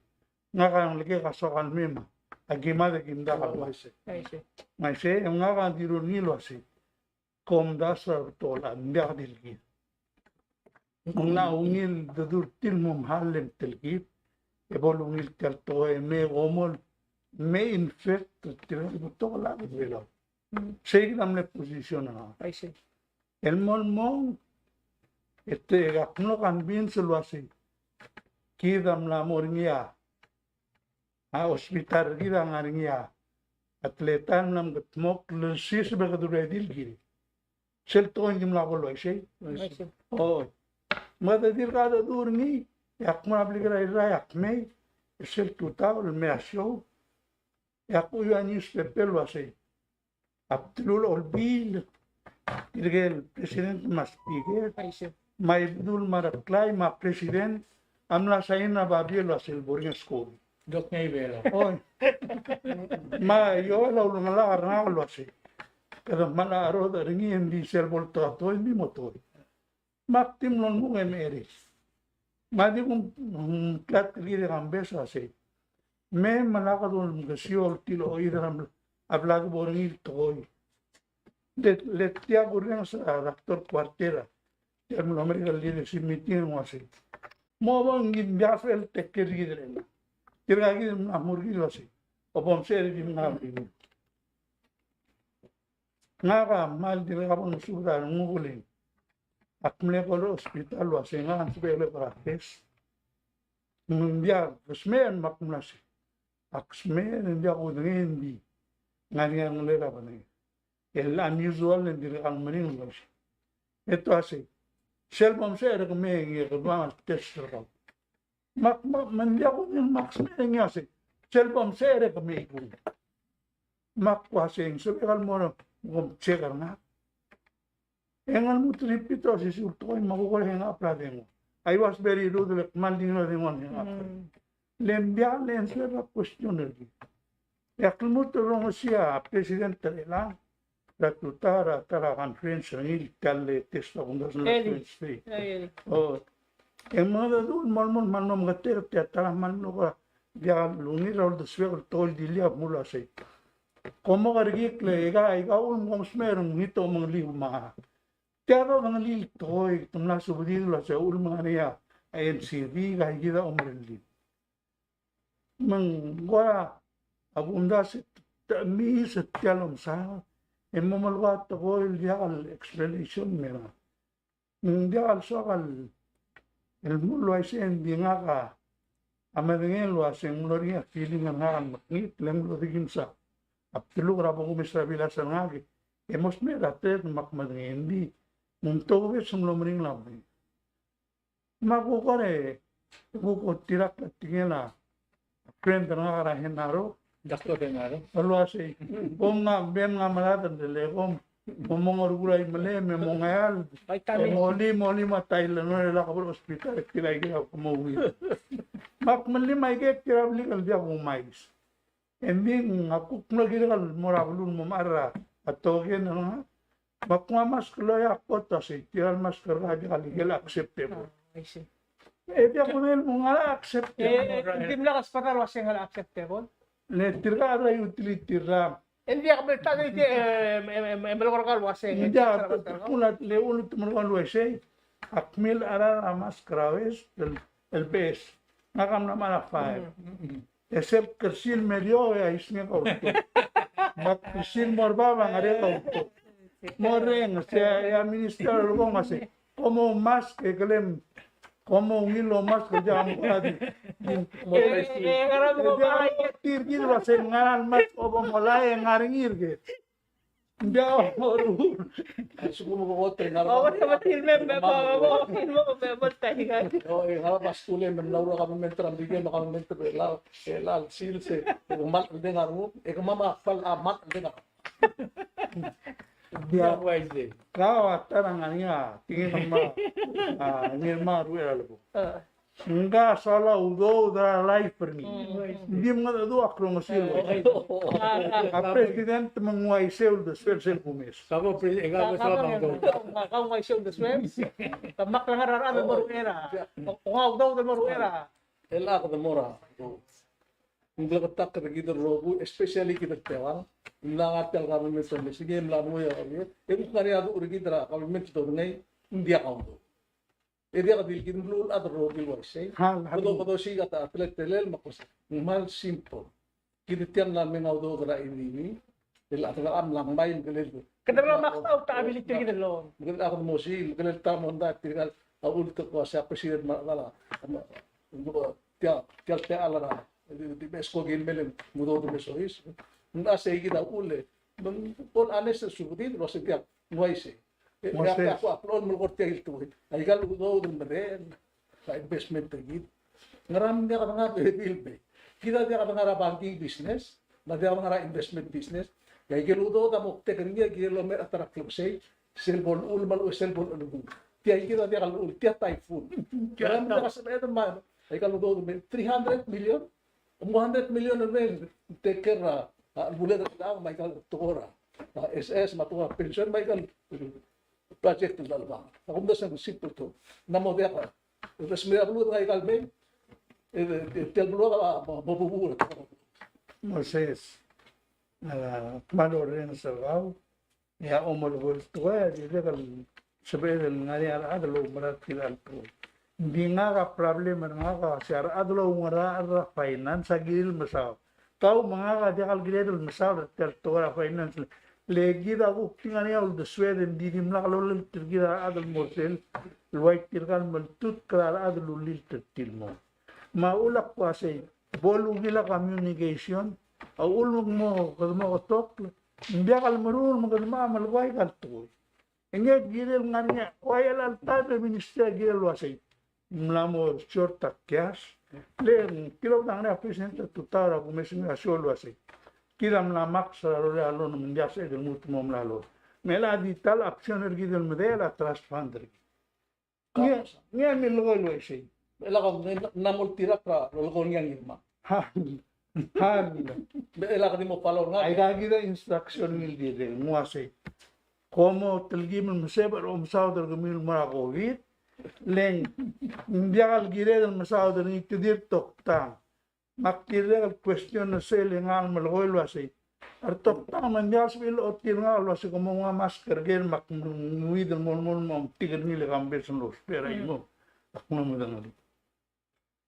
ngak a rengelekek a soak el mei me a ki mad e ki mdak el ua sei. Uaisei. Uaisei, e ngak a dilu er ngii el ua sei, kom dasu er a betok el chad, ng diak di le kid. Me ng locha ungil dedu er tir el mo mechall e ng telkib, e bo lungil tia el tekoi e mei e kom el, mei infect er tir el betok el chad er a Belau. Mm. Sei kid a mle position er ngak. Uaisei. El mo el mong, e te, ak mlo convince el ua sei, kid a mla mo er ngii a, a hospital er kid a ngar er ngii a, a teletael el mla mekedmokl el siseb e kede ready el kirel. Sel tekoi ng di mla bo el uaisei. Uaisei. Oi. Me kede dirk kachedecheduch er ngii, e ak mo er a blik er a Irrai e ak mei, e sel tutau el mei a show, e ak chuiuii a newspaper el ua sei, a bdelul a Olbiil, tirke el president me a speaker, uaisei, me a Ibedul me a Reklai me a president a mla sign er a babier el ua sei bo er ngii a skoki. Dok ngii a Ibedul. Oi. Me a Ioel a ulengelakl er ngak el ua sei, kede kmal cherodech er ngii e ng di sel bo el tekoi e ng di mo tekoi. Me ak di mlo lmuk e mecherei. Me a di kum, mm, klatk er kid e Kambes a sei, me, me lak dolmekesiu el tilechoi er a bla, a bla de bo er ngii el tekoi. Le, le tia kurrenges er a Doctor Kuartei, tia el mlo Merikel leadership meeting el ua sei, mo bo ng di diak el take care er kid er chelechang. Tirka kid el mla mo er kid el ua sei, o bo msecher e di mla er kid. Ngak a kmal dirrek a bo lmesubed a renguk el, ak mle call er a hospital el ua sei ngak a sebechel el practice. Ng diak ksmecher me ak mla sei, ak smecher e ng diak kudengei, ng di ngar er ngii a rengelel a bedengel. El unusual e ng dirkak el meringel el ua sei. E te ua sei, sel bo msecher e kemiu e kede ua test er kau. Me ak, me ak, me ng diak kudengei me ak smecher e ng ua sei, sel bo msecher e kemiu. Me ak ua sei, ng sebechek el mo er a, kom check er ngak. E ng lmuut el repeat a osisiu el tekoi me a kuk hang up er a dengua. I was very rude, le kmal di ngii a dengua el hang up. Mm. Le ng diak le answer er a question er kid. E ak lmuut el rongesii a president er chelechang er a tutau er a ta er a conference er ngii el tia el test a kumdasu el conference fee. Eli. O. E ng mengedecheduch el mo, mo, mo, mo meketeketang a ta er a kmal mlo kora diak lungil er a uldesuek el tekoi el dilu el kmo ua sei, kom mo kerekikl e aika, aika uchul me kom smecher e ng di te omengelii me a tia el omengelii el tekoi, te mla subedid el ua sei uchul me ng ngar er ngii a N C D, aika kid a omerellel. Me ng kora a kumdasu e te mei se tia el omsaod, e mo melekoi a tekoi el diak el explanation me a ng diak el soak el, el mlo uaisei, ng di ngak a medengei el ua se ng mlo er ngii a feeling er ngak el mekngit, le ng mlo di kimsa a bdeluk er a bo kumes er a bilas er ngak, e mo smecher a test me ak medengei, ng di ng tokubets el mlo meringel a bedengel. Me a kuk kora, kuk otirakl a tekingel a friend er ngak er a Genaro. Doctor Genaro. El ua sei, kom ngak, Ben, ngak a merael el le kom, kom mo ngerkul a imelem, me mo ngeal, vitamin, mo olim, mo olim a Tylenol e lak bo er a hospital, e tirka kid a kmo ungil. Me ak mellim aike, tirka el blik el diak kumais. E ng di ng a kuk mlo kirek el mo er a beluu el mo mechar a token el ngar. Me ak nguu a mask el loia, ak kot a sei, tir a mask er ngak a diak el ikel acceptable. Ah, I see. E diak kudengei el mo ngar er a acceptable. E, e, dimlak a sbedal ua se ngar er a acceptable. Le tirka a utility er a. E ng diak me ta di, e, e, e, e, melekoi er kau el ua se. Ng diak, e, kuk le uletem el kau el ua isei. Ak mle cherar a mask er a West el, el beches. Ngak a mla mechar a five. Mm, mm, mm. E sel kersil me er eou e a isngek a ultuil. Me a kersil mo er bab a ngar er eou a ultuil. Mo reng, se a, a minister a lebo me a se, kom oumask e kelem, kom ungil el oumask e diak a mo di. Mo reng. E, e, ngar er a mo, e diak a mo tir kid el ua se ngar er a mask, kom bo molai e ngar er ngii er ker. Ng diak a mo ruul. Sekum ke kot e ngar er a, o, e ngar er a mask el ua se me mla er a government er a Merikel me a government er a Belau, e chelecha el sils e ke mla cheldeng a renguk, e kemam a kmal mla cheldeng a renguk. Ng diak. Ng diak uaisei. Kau a ta er a ngar er ngii a, tingii me a, a, ngii me a ruul er a lebo. Ngka a soal a udoud er a life er ngii. Mm. Ng di mengedecheduch a krongesii el uaisei. A president me ng uaisei a uldesuel sel kumes. Ka ko pre-, e ka ko soal a udoud. Ka ng uaisei a uldesuel. Ka mak lengar er a rechad el mo ruul er a. Ko ng udoud el mo ruul er a. El chad el mo er a. Ng bleketakl er kid el rokui, especially kid el teuang. Ng mla ngar tia el government er a Michigan, ng mla mo er a, e kuk ngar er ngii a duch er kid er a government el dorengei, ng diak a udoud. E diak di le kid el mle chad el rokui el uaisei. Kede, kede osiik a teletelel me a kos. Ng kmal simple. Kid tiang a mla menga udoud er a inini. El chad a mla ngmai el mekelel. Kede mla maktau ta ability er kid el lo. Mekelel a kede mo osiik, mekelel ta mondai tirka el ulterekokl a president me a, tia, tia el techall er a, di, di, di besko kid el mle mo udoud el me soiseb. Ng a sei kid a uchul e. Me ng kmal honest el subedid el uasei tiang. Ng uaisei. E, uaisei. Ak, ak, ak, ak, melekoi er tia el tekoi. Aika el udoud el merreder er a investment er kid. Ngera me ng diak dengar er a bill me. Kid a diak dengar er a banking business, me a diak dengar er a investment business. E aike el udoud a moktek er ngii a kirel el omer a ta er a klebesei, sel bo lechul me a lechub e sel bo lechul. Tia kid a diak lechul, tia typhoon. Ngera me ng diak sebeched el mo, aika el udoud el me three hundred million, mo hundred million el me take care er a, a, buled er a, me aika el tekoi er a, a, S S, me a tekoi er a pension, me aika el project el dal bang. Ak omdasu e ng simple to. Ng mo diak a, resmeriar a beluu er ngii a ikal mei, e, e, tia el beluu a mo, mo, mo, mo. Moses, a, kmal orrenges er kau, e a omelekoi el tekoi, e dirrek el sebeched el ngar er ngii a rechad el oumerang er tia el tekoi. Ng di ngak a problem er ngak a se a rechad el oungerachel er a finance a kirir el mesaod. Kau me ngak a diak el kired el mesaod er tia el tekoi er a finance. Le kid a kuk di ngar er ngii a uldesued e ng di dimlak loltirakl er kid a rechad el mo er sel, el ua tirka el meltutk er a rechad el ulilt er tir el mo. Me a uchul ak uasei, bo lungil a communication, a uchul me ng mo, kede mo ketokl, ng diak el meruul me kede mo melekoi aika el tekoi. E ng kirel ngar er ngii, ua el alta er a ministry a kirel uasei. Ng mla mo short a cash. Le ng kirel a ngar er ngii a president er a tutau er a kumes er ngii a show el uasei. Kid a mla maks er a rolel a loan me ng diak sebeched el lmuut el mo melai a loan. Me a di ta el option er kid el medechel a trust fund er kid. Ngii, ngii a milekoi el uaisei. E lak, ng, ng mo oltirakl er a lolekoi er ngii a Ngirmang. Hal. Hal. E lak di mo follow er ngak. Aika kid a instruction el dirrek el uasei. Kom mo telkib el mesebechel er a omesaod er kemiu el mo er a COVID. Le ng diak el kired el mesaod er ngii, te dirk toktang. Me ak dirrek el question er sel e ngak el melekoi el uasei. A retoktang me ng diak el sebechir el ochotii er ngak el uasei kom mo nguu a mask er ker me ak nguu el mo, mo, mo metik er ngii le kambes el ousbech er a chimo. Ak mo medengelii.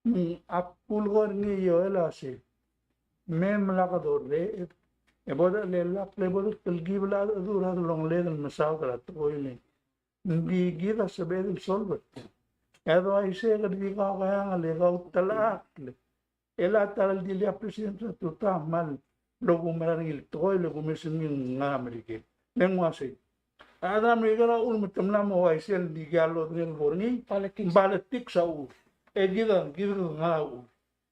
Mm, ak kulekoi er ngii e Joel a sei. Me mla kede orreched, e bo de chelellakl, e bo de telkib el chad, chad el ongeled el mesaod er a tekoi el. Ng di kid a sebeched el solve er tir. E a doaisei e kede di kaukeangel e kautelechakl. E le a ta el di le a president er a tutau a kmal lokumerang er ngii el tekoi, le kumes er ngii el ngar er a Merikel. Le ng uasei. A rechad er a Merikel a uchul me te mla mo uaisei el di kid a lodengei el bo er ngii. Politics. Politics a uchul. E kid a, kid a ngar er a uchul.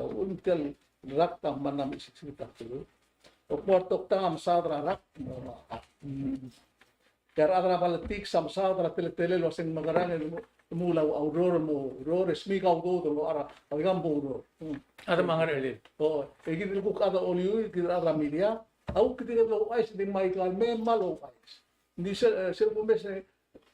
a uchul me tia el rak a mla mesiksik a beluu. Ng kmo a toktang a mesaod er a rak, mo a. Tia a rechad er a politics a mesaod er a teletelel el uaseng mekerang el mo, mo ua ureor, mo ureor, e smiik a udoud el mo er a, a ikang bo ureor. Hmm. A de mo ngerechelel. O, e kid el kuk chad er a oliuid, kid el chad er a media, a kuk kid el ouchais, di me aika el mei me a louchais. Ng di sel, e, sel kumes, e,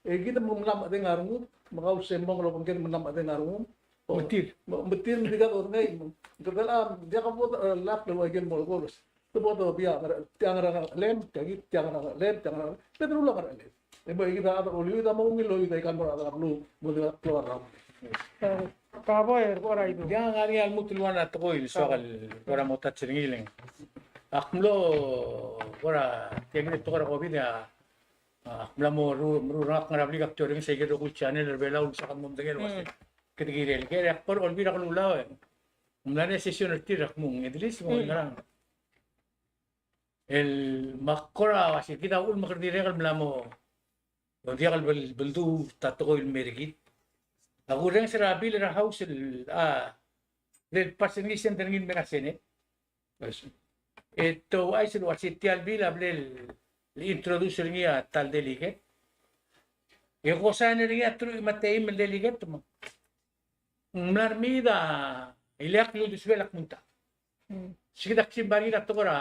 e kid a mla mechedeng a rengum, me kau se mong el obengked me ng mla mechedeng a rengum. O, metir. Me, metir me di kau dengei. Kede a, diak bo, e, lak el ua ikel molekoi el uase te bo dodengei a ngerchelem, tia kid, tia ngerchelem, tia ngerchelem. Kede rullii a ngerchelem. E mo, e kid a rechad er a oliuid a mo ungil el oid aika el mo er a rechad er a beluu, mo di klou a rraum. E, ka bo er kora idu. Ng ngar er ngii a lmuut el ua a tekoi el soak el kora mo touch er ngii el. Ak mlo, kora, tia kid el tekoi er a COVID a, a, ak mla mo ru, meruul er ngak el ngar er a blik e ak di orrenges aike el rokui el channel er a Belau el soak el mo medengei el uase. Mm. Kede kirel, kirel, ak kora Olbiil er a Kelulau e. Ng mla er ngii a session er tir e ak mong, at least mo ngerang. El me ak kora uase kid a uchul me kede dirrek el mla mo, o diak el bel, belduu a tekoi el mei er kid. Ak urrenges er a bill er a House el, a, el pass er ngii, send er ngii el mei er a Senate. E te ouchais el uase tia el bill a bla le introduce er ngii a ta el delegate. E ko sign er ngii a truich me a teim el delegate me ng mla er mei a ileakl el uldesuel a kmo ng ta. Mm. Sei kid a ksimbai er ngii a tekoi er a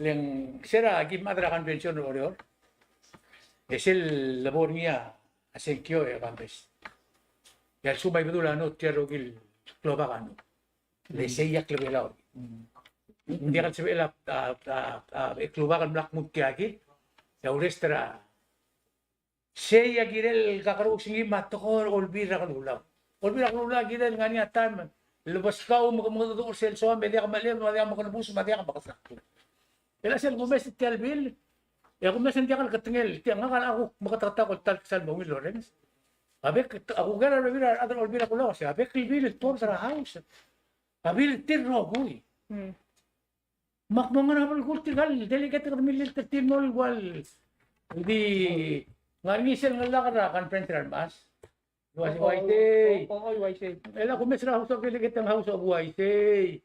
le ng se er a ki mad er a convention er a Oreor. E sel lebo er ngii a sengkio e Kambes. E a lsekum a Ibedul a no, tia el rokui el klobak a no. Le sei a klebelau. Mm. Ng diak el sebechel a, a, a, a, e klobak el mla kmo ng tia kid. E a urrest er a Sei a kirel el kakerous er ngii me a tekoi er a Olbiil er a Kelulau. Olbiil er a Kelulau a kirel el ngar er ngii a taem el lebeskau me ke mengedecheduch er sel soam e diak mechelem, me a diak mekelebus, me a diak meketakl. E le sel kumes tia el bill, e kumes e ng diak el ketengel, tia ngak a kuk meketeketang el ta el kesai el mo ungil el orrenges. A bek, a kuker a rebebil er a rechad er a Olbiil er a Kelulau, a se a bek el bill el tuobed er a House a bill er tir el rokui. Hmm. Me ak mo ngar er a belkul tirka el delegate kede milil er tir el mo el ua el di ngar er ngii sel ngar er a conference er a Mechas. Uaisei, uaisei. O, o, o, uaisei. E le kumes er a House of Delegate, House of uaisei.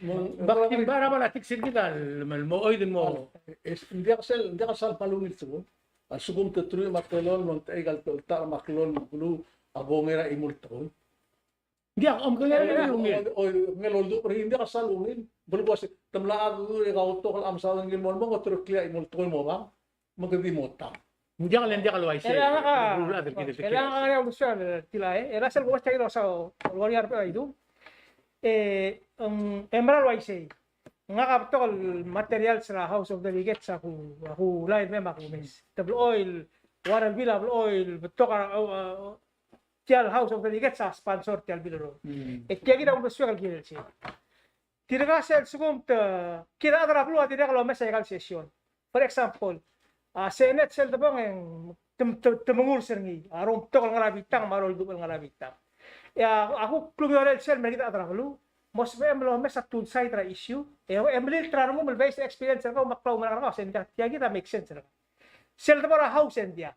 Me ak di mla er a politics er kid el mo oid el mo. Ng diak sel, ng diak sel kmal ungil sel. A lsekum te truich me a telolem el techei el ta er a meklou el beluu a bo ngera chimo el tekoi. Ng diak, omko ngera el ungil. O, o, ngera el ungil, ng diak a sal ungil. Belkul a se, te mla a du e kau betok el cham sal ungil mo el mo, ko tereklii a chimo el tekoi el mo bang, me ke di mo tang. Ng diak le ng diak el uaisei. Era ngak a, era ngak a uaisei, tila e. Era sel bo uaisei a idu. E, em, e mera el uaisei. Ngak a betok el materials er a House of Delegates a ku, a ku lai me me a ku mes. Te blechoel, ua el bill a blechoel, betok a, a, a, tia el House of Delegates a sponsor tia el bill er a. Mm. E tia kid a uldesuek el kirel sei. Tirka sel lsekum te, kid a chad er a beluu a dirrek el omes aika el session. For example, a Senate sel debong e ng te, te, te mengurs er ngii, a rong betok el ngar er a bitang, me a rolduubech el ngar er a bitang. E a, a kuk klungiolel sel me kid a chad er a beluu, mo sebechem el omes a two side er a issue, e, e melilt er a rengum el based experience er kau me a klaumerang er kau, se ng diak, tia kid a make sense er kau. Sel debo er a House e ng diak.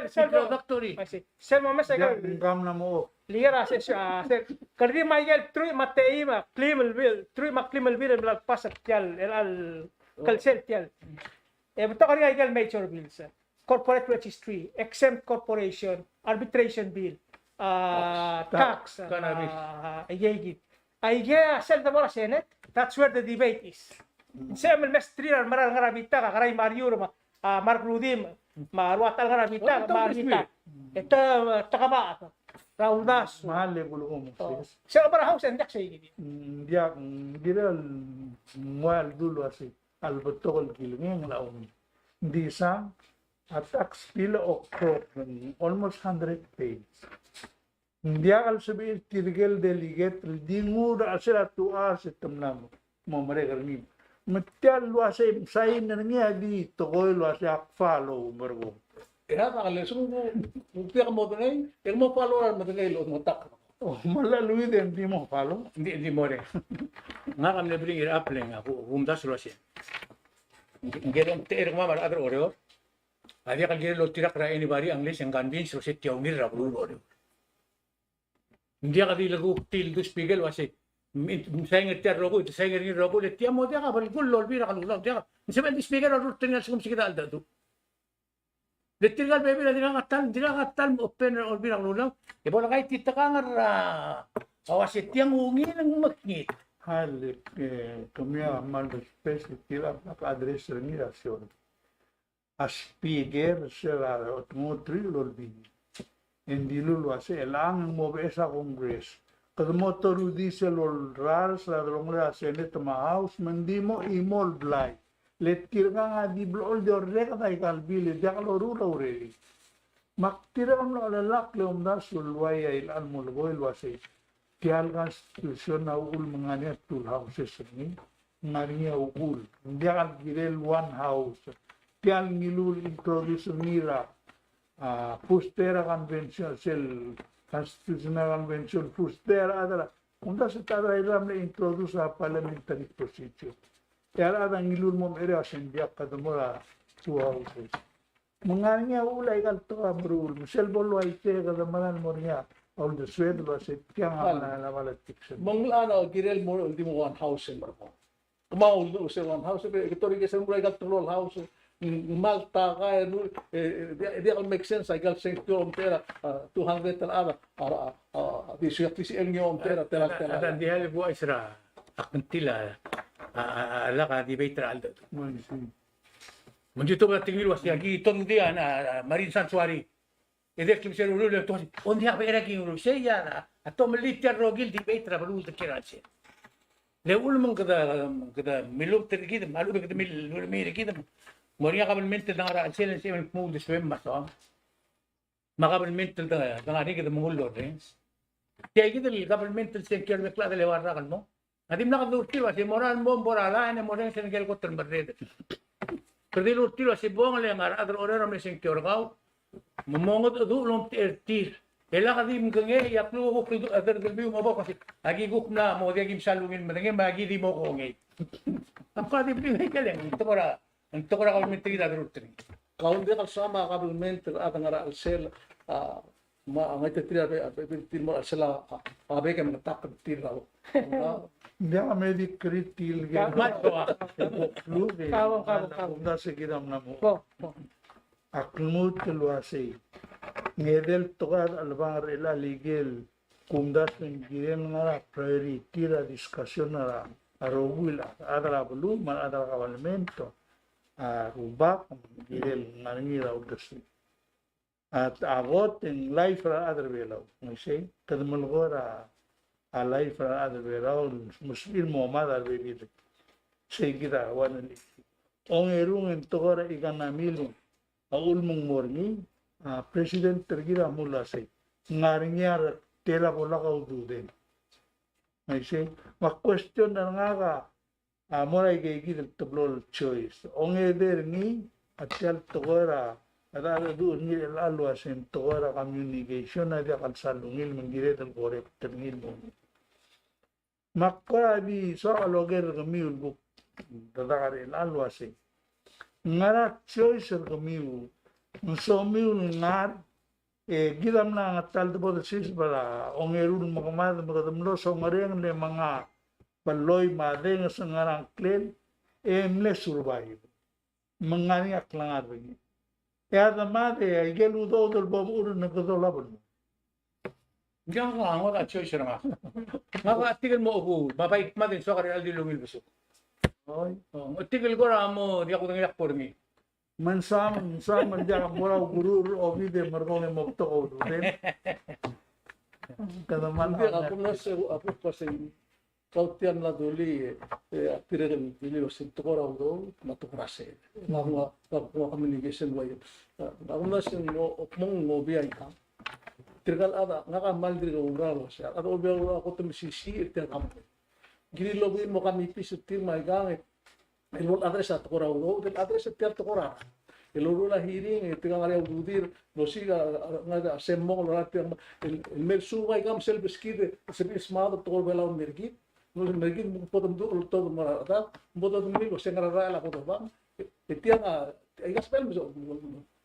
sel, sel mo, introductory. I see. Sel mo mes a ikel, ng mla mo. Ligar a se, a se, kede di me a ikel truich me a teim a kleim el bill, truich me a kleim el bill el mla pass er tia el, el, klsel tia el. E betok er ngii a ikel major bills. Corporate registry, exempt corporation, arbitration bill, a, tax, tax, cannabis, a, a, aike kid. Aike a sel debo er a Senate, that's where the debate is. Sel mesterir a mera el ngar er a bitak, a Kerai Mariur, me a, a, Mark Rudimch, me a rua ta el ngar er a bitak, me a bitak. E te, te kemam, Raul Dasu. Me a le bulu mo, o, yes. Sel mera House e ng diak seikid. Mm, diak, mm, dirrek el ngua el dulu a sei. A le betok el kilengei a ungil. Ng di sang, a tax bill a okrok, almost hundred pages. Ng diak el sebechir tirke el delegate el di nguu er a chelsel a two hours e te mla mo merek er ngii. Me tia el uasei msain er ngii a di tekoi el uasei ak follow, merkong. Era ta kele sung bu, bu tia ke mo medengei, e ke mo follow er a medengei el mo tak. O, me a lluid e ng di mo follow. Ng di, ng di mo er ngii. Ngak a mle bring it up le ng, a ku, kumdasu el uasei. Ng kirel omtechei er kemam a rechad er a Oreor a diak el kirel oltirakl er a anybody unless e ng convince er se tia ungil er a beluu er a Oreor. Ng diak di lekuk tir el du speaker el uasei, m-, m-, sain er tia el rokui, sain er ngii el rokui, le tia mo diak a belkul el olbiil er a kelulau, diak. Ng sebechel di speaker a rurt er ngii a lsekum se kid a cheldecheduch. Le tirka el bebil a dirkak a ta el, dirkak a ta el open er a olbiil er a kelulau. E bo le kaititekangel er a, a uasei tiang ungil e ng mekngit. A le, e, kemiu a kmal respect er tirka el address er ngii er a session. A speaker er sel a otngot er ngii el olbiil. E ng dilu el uasei, chelechang e ng mo beches a Congress. Kede mo torudiu sel olrares er a delongelel a Senate me a House, me ng di mo chimo el blai. Le tirkang a di blechoel di orreked aika el bill e diak loruul a urerir. Me ak dirrek el mlo chelellakl e omdasu el uai a ilecha el molekoi el uasei, tia el constitution a uchul me ng ngar er ngii a two houses er ngii. ngar er ngii a uchul. Ng diak el kirel one house. Tia el ngiluu el introduce er ngii er a, a, first er a convention, sel constitutional convention, first er a chad er a, kumdasu e a chad er a Irrai a mle introduce a parliamentary procedure. E a rechad a ngiluu el mo mecherei a se ng diak, kede mo er a two houses. Me ng ngar er ngii a uchul aika el tekoi a meruul, me sel bo el uaisei e kede meral mo er ngii a uldesued el uasei tiang a mla, mla, mla tiks. Me ng locha kirel mo, di mo one house el merekong. Kemam a uldesued el one house, e ke tor ikei sel mo er aika el telul el house, ng, ng kmal ta ka, e, e, e, diak, diak el make sense aika el sengkio el omtechei er a, a, two hundred el chad a, a, a, di suiak di sel ngii a omtechei er a, tela, tela. A, a, a, di hal buai sera, a kngtil a, a, a, a, lak a debate er a cheldecheduch. Me ng di tobed a tekingir el uasei, aki todengdii a, a, marine sanctuary. E dirrek el mesa er a ureor el uasei, o ng diak, bechei er a ki ureor, sei a, a tomellii tia el rokui el debate er a beluu el dekiei er a chelsel. Le uchul me ng kede, kede milubet er kid, me a lechub e kede mil-, milubet er kid, mo er ngii a kabelment el dengar er a chelsel, e ng sebechem el kmo uldesuem me a soam. Me a kabelment el de, dengar er ngii kede mengull el orrenges. Tia kid el kabelment el sengkio er a bek el chad el eua el rak el mong. A dimlak de ur tir el uasei mo er a, mo, mo er a line e morrenges er ngike el kot el merreder. Kede di ur tir el uasei bong le ngar er a chad er a Oreor a mle sengkio er kau. Me mongedecheduch el omtechei er tir. E lak di mkengei, e a klukuk el chad er a Beliliou a mo bo el uasei, aki kuk mla mo diak kim sal ungil medengei, me aki di mo kongei. Ak kora di bling, e ikel, ng tekoi er a, ng tekoi er a kabelment er kid a deruul er ngii. Kau ng diak el soam a kabelment er a chad el ngar er a chelsel, a, me a ngai, te tir a be, a be, be, tir mo er a chelsel a, a, a bek e mengetakl er tir er a. Ng diak me di keritil ke. Kau, kau, kau. Kau, kau, kau. Ng diak se kid a mla mo. Bo, bo. Ak lmuut el uasei, ng edei el tekoi a chelebangel er chelechang, ikel kumdasu e ng kirel ngar er a priority er a discussion er a, a rokui el chad er a beluu me a rechad er a kabelment, a rubak, kirel ngar er ngii er a uldesued. A, a kot e ng life er a rechad er a Belau. Ng uaisei, kede melekoi er a, a life er a rechad er a Belau, me sebechir el mo mad a rebebil. Sei kid a one el issue. Ongerung e ng tekoi er a economy el a uchul me ng mo er ngii, a, president er kid a mle uasei, ng ngar er ngii a re-, tela bo lak a ududem. Me isei, me a question er ngak a, a, mo er aike kid el teblo el choice. Ongedei er ngii, a tia el tekoi er a, a, a, a, du er ngii el uasei ng tekoi er a communication a diak el sal ungil me ng kired el correct er ngii el mo. Me ak kora di soak el oker er kemiu el kuk dedak er chelechang el uasei, ng ngar er a choice er kemiu, ng somiu el ngar, e kid a mla ngar er a ta el debo el sils er a ongeru el mekemad me kede mlo songerenger e menga beloi me a denges el ngar er a ngklel, e mle survive. Me ng ngar er ngii a klengar er ngii. E a demad e aike el udoud el bo mechur e ng kedol a beluu. Ng diak a ngodech a choice er ngak. Ngak a tirke el mo obu, me a bai kmad e ng soak er a di el ungil besuk. Oi. O, tirke el kora mo diak kudengei a kbo er ngii. Me ng soam, ng soam el diak a mo er a ukeruul er a COVID e merekong e mo betok a udoud. Kede mal. Ng diak a kuk mlo se, a kuk kmo se Kau tia el mla dulii, e, a tirke el dulii el uasei tekoi er a udoud me a tekoi er a sel. Ngak, ngak, ngak, ngak a communication el uaia. A, ngak a mla se ng mo, mo, mo obii aikang. Tirka el chad, ngak a kmal dirk oureor el uasei. A chad a Olbiil er a Kelulau a kot el mesisiich er tia el kamuk. Kirir el obii el mo kamipis er tir me aikang, e, el bo el address a tekoi er a udoud, el address er tia el tekoi er a rak. El oureor el hearing, e tirka el ngar er ngii a ududir, el osiik a, a, a, ngar er a sel mong el ngar er tia el, el mei el suub aikang me sel beskid, e sebechir el smaod el tekoi er a Belau el mer kid, el mer kid me bo de mdu el oltobed el mo er a rechad, me bo de dengmii el uasei ngar er a rael a kodobang, e, e tiang a, aika sbel me so,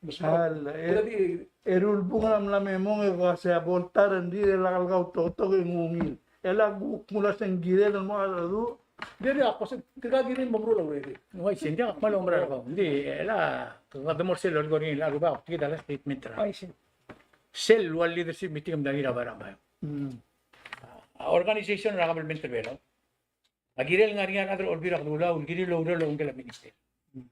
me so. Al, e, eru el bung a mla me mong e ko uasei a bo el ta er a rengrir e lak el kau toktok e ng ungil. E lak kuk mla se ng kirel el mo a du. Ng di, ng di a ko se tirka kirir el mo meruul a urerir. Ng uaisei, ng diak a kmal oumerang er kau. Ng di, e lak, kede mo er sel lolekoi er ngii el rubak, kid a last statement er a. Uaisei. Sel ua leadership meeting el mla er ngii er a Barak Maiu. Mm. A organization er a government er a Belau a kirel ngar er ngii a rechad er a Olbiil er a Kelulau el kirir el oureor el obengkel a minister. Mm.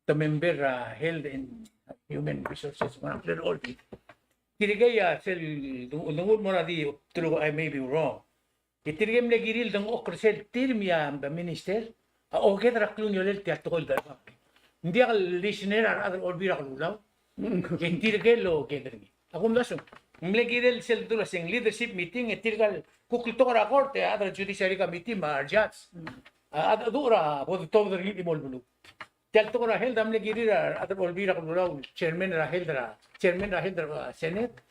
Te member er a Health and Human Resources, me a ngklel a Olbiil. Tirkei a sel, denguu el mo er a di, true, I may be wrong. E tirkei a mle kirir el dengchokl er sel tir me a minister a oked er a klungiolel tia el tekoi el debate. Ng diak el listener a rechad er a Olbiil er a Kelulau. E tirkei el oked er ngii. A kumdasu, ng mle kirel sel dula se ng leadership meeting, e tirka el kuk el tekoi er a court, e a chad er a judiciary committee me a judge. a, a, a, a bo de tobed er ngii el chimo el beluu. Tia el tekoi er a health a mle kirir a rechad er a Olbiil er a Kelulau, chairman er a health er a, chairman er a health er a Senate,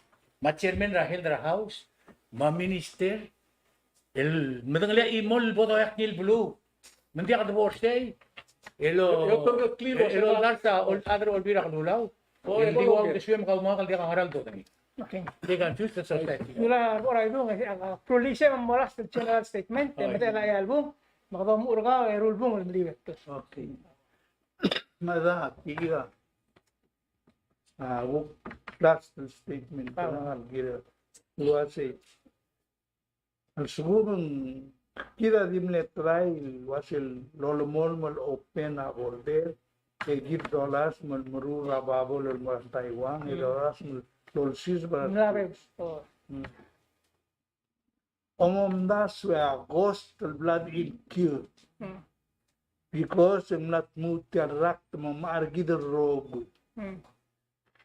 me a chairman er a health er a House, me a minister, el medengelii a chimo el bo doiak ngii el beluu. Me ng diak de bo er sei, el o, el o lars a ol-, chad er a Olbiil er a Kelulau. O, el di ua uldesuem kau me ngak el diak a ngera el dodengei. Okay. Di confuse the society. Mla bo er a ibung, a, a, prulise me mo last el general statement, e medal a ialbung, me kede omuchel er kau, e eru el bung el meliuekl. Okay. Me a da, tia. A, kuk last statement, a, kirel uase a lsekum ng kid a di mle try el uase el lolemolem el open a border, e kid dolasem el meruul a bubble el mo er a Taiwan, e dolasem el olsiseb er a. Mm. Omomdasu e a cost el bla di incur. Mm. Because e ng mla tmuu tia el rakt me ng mla er kid el rokui. Mm.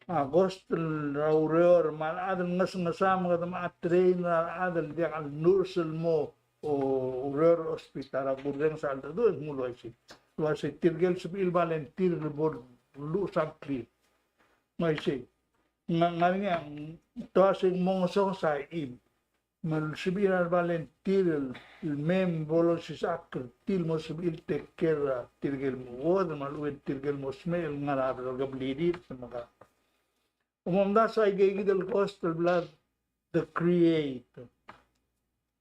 A cost er a ureor me a rechad el ngesngesam, kede mo train er a rechad el diak el nurse el mo, o, ureor er a hospital, a kurrenges a cheldecheduch, e ng uaisei. Uaisei tirke el sebechir el volunteer el bo lluches a ngklir. Uaisei. Ng ngar er ngii a, te uasei ng mo ngesonges a chim. Me a lsebechir a volunteer el, el mei me bo losisechakl er tir el mo sebechir el take care er tirke el mo chuodel, me a lechub e tirke el mo smecher el ngar er a keblirir, me ka. Omomdasu e aike kid el cost el bla de create.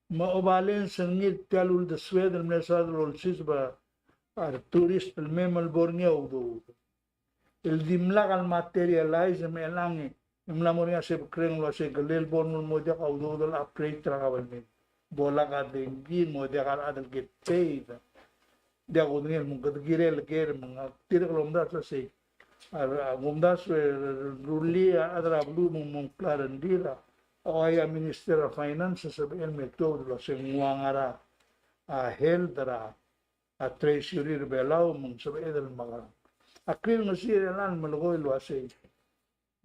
Me a obalance er ngii er tia el uldesued el mle soad el olsiseb a retourist el mei me lebo er ngii a udoud. El dimlak el materialize me chelechang e ng mla mo er ngii a sebekreng el uase ng kirel bo el mo diak a udoud el operate er a government. Bo lak a dengki el mo diak a rechad el get paid. Diak kudengei el mo kede kirel ker me ng dirrek el omdasu el uase, a, omdasu e rullii a rechad er a beluu me ng mo klou a rengrir a, o, a Minister of Finance a sebechel me tuobed el uase ng ua ngar er a, a, health er a, a, treasury er a Belau me ng sebeched el mekerang. A klengesii er chelechang el melekoi el uasei,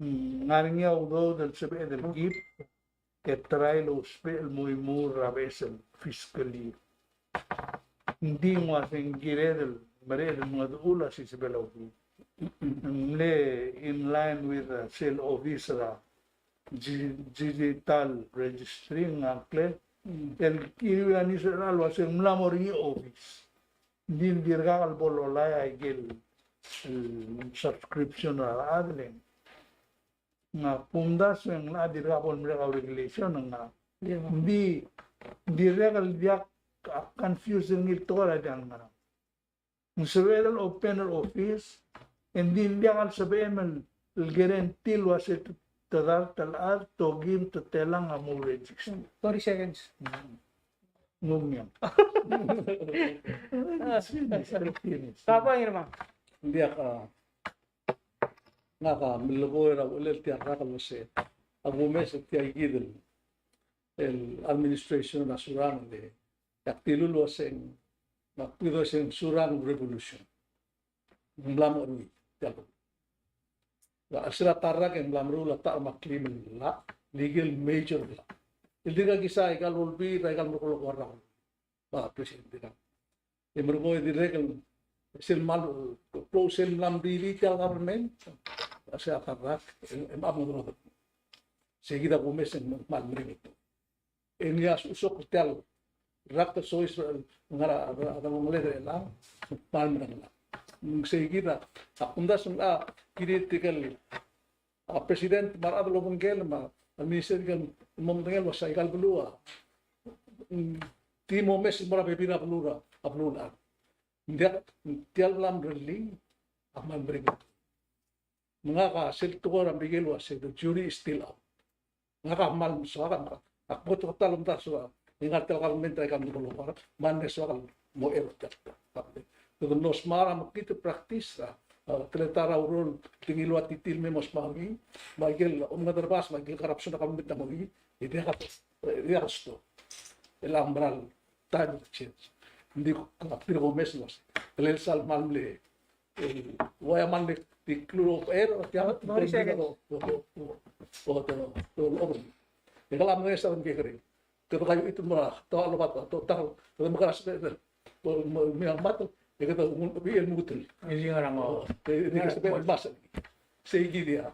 mm, ng ngar er ngii a udoud el sebeched el keep, e try el ousbech el mo imuul er a beches el fiscal year. Ng di ng uasei ng kired el mereched el mengedecheduch a sisebel a udoud. Ng mle in line with, uh, sel obis er a di-, digital registry, ng ngklel. Mm. El kiriu a ngilasech el uasei ng mla mo er ngii a obis. Ng di ng dirkak el bo lolai aike el, el subscription er a rechad el. Ng a kumdasu e ng locha dirkak bo lemerek a regulation, ng a. Ng di, ng dirrek el diak a confuse er ngii el tekoi er a diak el ngerang. Ng sebeched el open er a office, e ng di ng diak el sebechem el guarantee el uase te dart el chad, te okim, te telang a mo register. Thirty seconds. Mm. Ng ungil. Finish, finish. Ng diak a, ngak a melekoi er a uchelel tia el rak el uase a kumes er tia kid el, el administration er a Surangel e ak dilu el uase ng, me ak kid el uase ng Surangel revolution. Ng mla mo er ngii tia el A chelsel a ta el rak e ng mla meruul a ta er a Maklim el llach, legal major el llach. El dirkak kisa aika el olbiil er aika el merekong el rak. Ba, president, dirkak. E merekong e dirrek el sel mal, klou sel mla mriri tia el government, a chelsel a ta el rak, e, e mla meruul. Sei kid a kumes e ng kmal meringel. E ng diak a sosok er tia el rak el soiseb el ngar er a, a, a delongeled er chelechang, kmal mereng. Ng sei kid a, a kumdasu ng, a, kirir tirke el, a, president me a rechad el obengkel me a minister el mo medengei el uasei aika el beluu a, mm, di momes el mo er a bebil er a beluu er a, a beluulechad. Ng diak, tia el bla mrellii a kmal meringel. Me ngak a sel tekoi er a Merikel el uasei, the jury is still out. Ngak a kmal soak, ak bo kuk ta el omdasu a, e ngar tia el government er aika el merekong el rak, me ng soak el mo er tia el. Kede mlo smar a mekngit el practice a, a, teletael a ureor el di ngiluu a titii el mei me mo smar er ngii, me aike el omengedecherbas, me aike el corruption er a government a mo er ngii, e diak a, e diak a stop. E ng mera el time will change. Ng di kuk, ak dirk omes el uasei, telel sel kmal mle, e, ua ia kmal mle di klou el oper, tia, thirty seconds. E kmal mle sel kekerei. Kede kaiuchit el mo er a, te lobat, te ta, te mekerang, te Bo, mo, me a mato, e kede ungil, ungil el mutel. E di ngar er a mo. E, e di ke sebechel el mas. Sei kid a.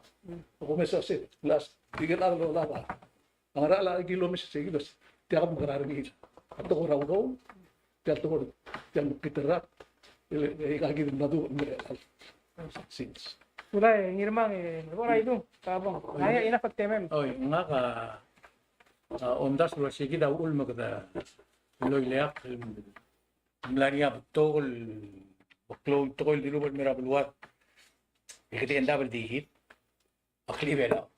Ko mesa se, las, di ke lalo laba. A ngar er a chelecha el kilo mesa sei kid a. Tia kede mekerang er ngii. A tekoi er a udoud, tia el tekoi, tia el mekngit el rak, e, e, e, kid a madu, me, since. Ulai, Ngirmang, e, bo er a idung, ka bong. Oi. Ai, enough of temem. Oi, ngak a, a, omdasu el ua sei kid a uchul me kede loileakl, mla er ngii a betok el, beklou el tekoi el dilubech el mei er a beluad. E kede end up el di kid a klechibelau.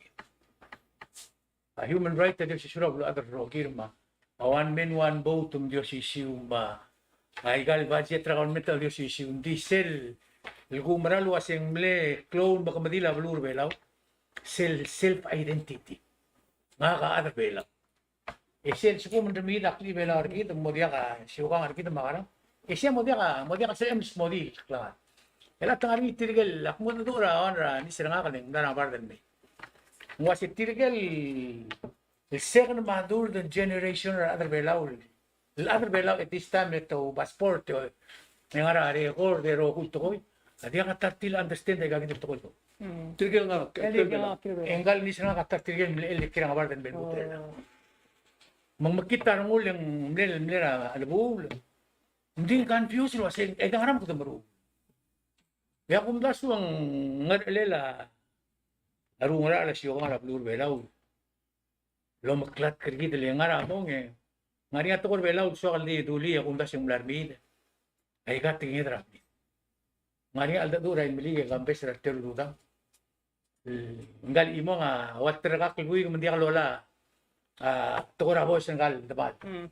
A human right a di osisiu er a beluad el rokir me a one man, one vote me di osisiu me a aika el budget er a government a di osisiu. Ng di sel, el kumerang el ua se ng mle klou el mekemedil a beluu er a Belau, sel self identity. Ngak a chad er a Belau. E sel lsekum ng remei a klechibelau er kid, mo diak a siukang er kid me a ngerang. E sei a mo diak a, mo diak a sebechem el smodii el klengar. E le te ngar er ngii tirke el, ak mo dmu er a, er a, ngii er ngak el mla er a bard el mei. Ng ua se tirke el, el second me a third generation er a rechad er a Belau. El rechad er a Belau at this time e te passport, e ngar er a record, e rokui el tekoi. A diak a ta er tir el understand aika kid el tekoi. Mm. Tirke el ngar, e le tirke el ngar, e ngka el ngii er ngak a ta er tirke el mle, el kirang a bard el mei el butel. Oh. Me ng mekngit a rengul e ng mle, mle er a chelebuul. Ng di ng confuse el ua se, e ng ngar er ngii a kede meruul. E a kumdasu e ng ngerechelel a, a rengul a siukang er a beluu er a Belau el omeklatk er kid el ngar er a mong e ng ngar er ngii a tekoi er a Belau el soak el di dulii, e a kumdasu e ng mla er mei. Aika tekinged er a mei. Ng ngar er ngii a cheldecheduch er a Imeliik e Kambes er a reteru el rudam. Ngka el chimong a ua terrekakl el buik me ng diak lola a tekoi er a boes er ngka el demal. Mm.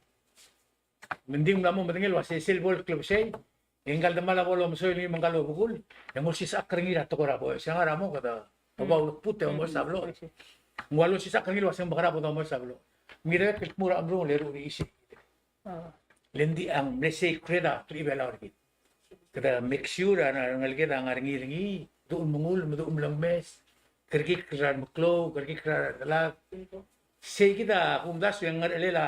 Me ng di ng mla mo medengei el ua se sel bo el klebesei, e ngka el demal a bo lomesoil er ngii me ngka el obekul, e ng olsisechakl er ngii er a tekoi er a boes. E ngar er a mong kede oba ulekbut e omoes a beloch. Ng ua losisechakl er ngii el ua se ng mekerang bo domoes a beloch. Ng kirek el dmu er a chemerungel e ruul er isei. Ah. Le ng di a mle sacred a klechibelau er kid. Kede make sure a rengeleked a ngar er ngii er ngii, duch el mengull, me duch el mlengmes, kerekikl er a remeklou, kerekikl er a redelad. Sei kid a kumdasu e ng ngerechelel a,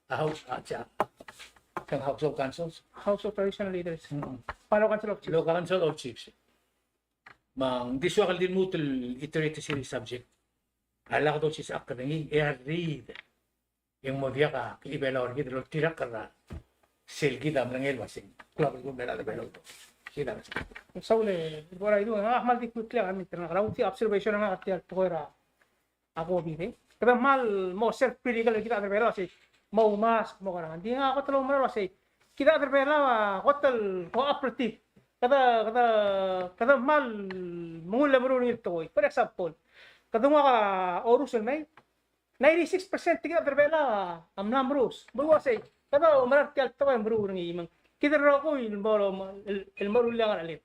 a House, a, a House of Councils. House of Traditional Leaders. Mm-mm. Palo Council of Chiefs. Palo Council of Chiefs. Me ng di soak el di lmuut el iterate er sel subject. A lak dolsisechakl er ngii, e a rriid. E ng mo diak a klechibelau er kid el oltirakl er a sel kid a mlengai el ua se ng klou a belkul el mei er a Belau. Sel a. Saul e, bo er a idung, ngak a kmal di quickly a, me te ngak er a ulti observation er ngak er tia el tekoi er a COVID, e. Kede kmal mo self critical er kid a rechad er a Belau el ua se mo oumask, mo kerang. Ng di ngak a kot el oumera el ua se kid a rechad er a Belau a kot el cooperative. Kede, kede, kede kmal mengull e meruul er ngii el tekoi. For example, kede nguu a orus el mei, ninety-six percent er kid a rechad er a Belau a mla merus. Me ng ua sei, kede oumera er tia el tekoi e meruul er ngii me ng kid el rokui el mo, el, el meruul a ngerechelel.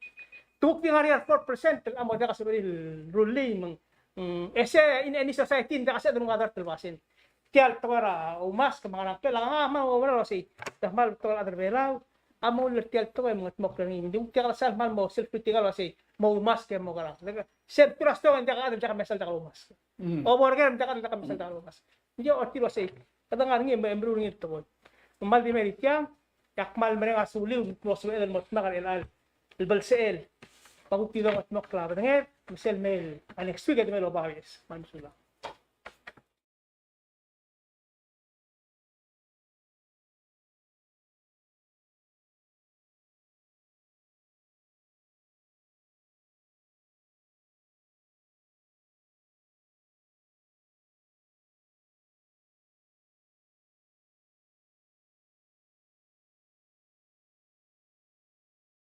Te kuk di ngar er ngii a four percent el mo diak a sebechir el rullii me ng, mm, e sei in any society ng diak a sebeched el nguu a dart el basent. Tia el tekoi er a oumask me a ngerang, a ngak a kmal oumera el ua sei, te kmal betok el chad er a Belau a mo ullii er tia el tekoi e mengetmokl er ngii. Ng di kuk diak el sal kmal mo self critical el ua sei, mo oumask e mo kerang. Sel tulasdong e ng diak a chad el diak a mesa el diak loumask. Mm. Obo er ker e ng diak a chad el diak a mesa el diak loumask. Ng di ua tir el ua sei, kede ngar er ngii e meruul er ngii el tekoi. Me kmal di mei er tiang, e ak kmal mereng a suliu el mo sebeched el mo dmak er chelecha el belsechel. Me a kuk di dongetmokl a bedenged, me sel mei a next week e de mei el oba obis. Kmal mesulang.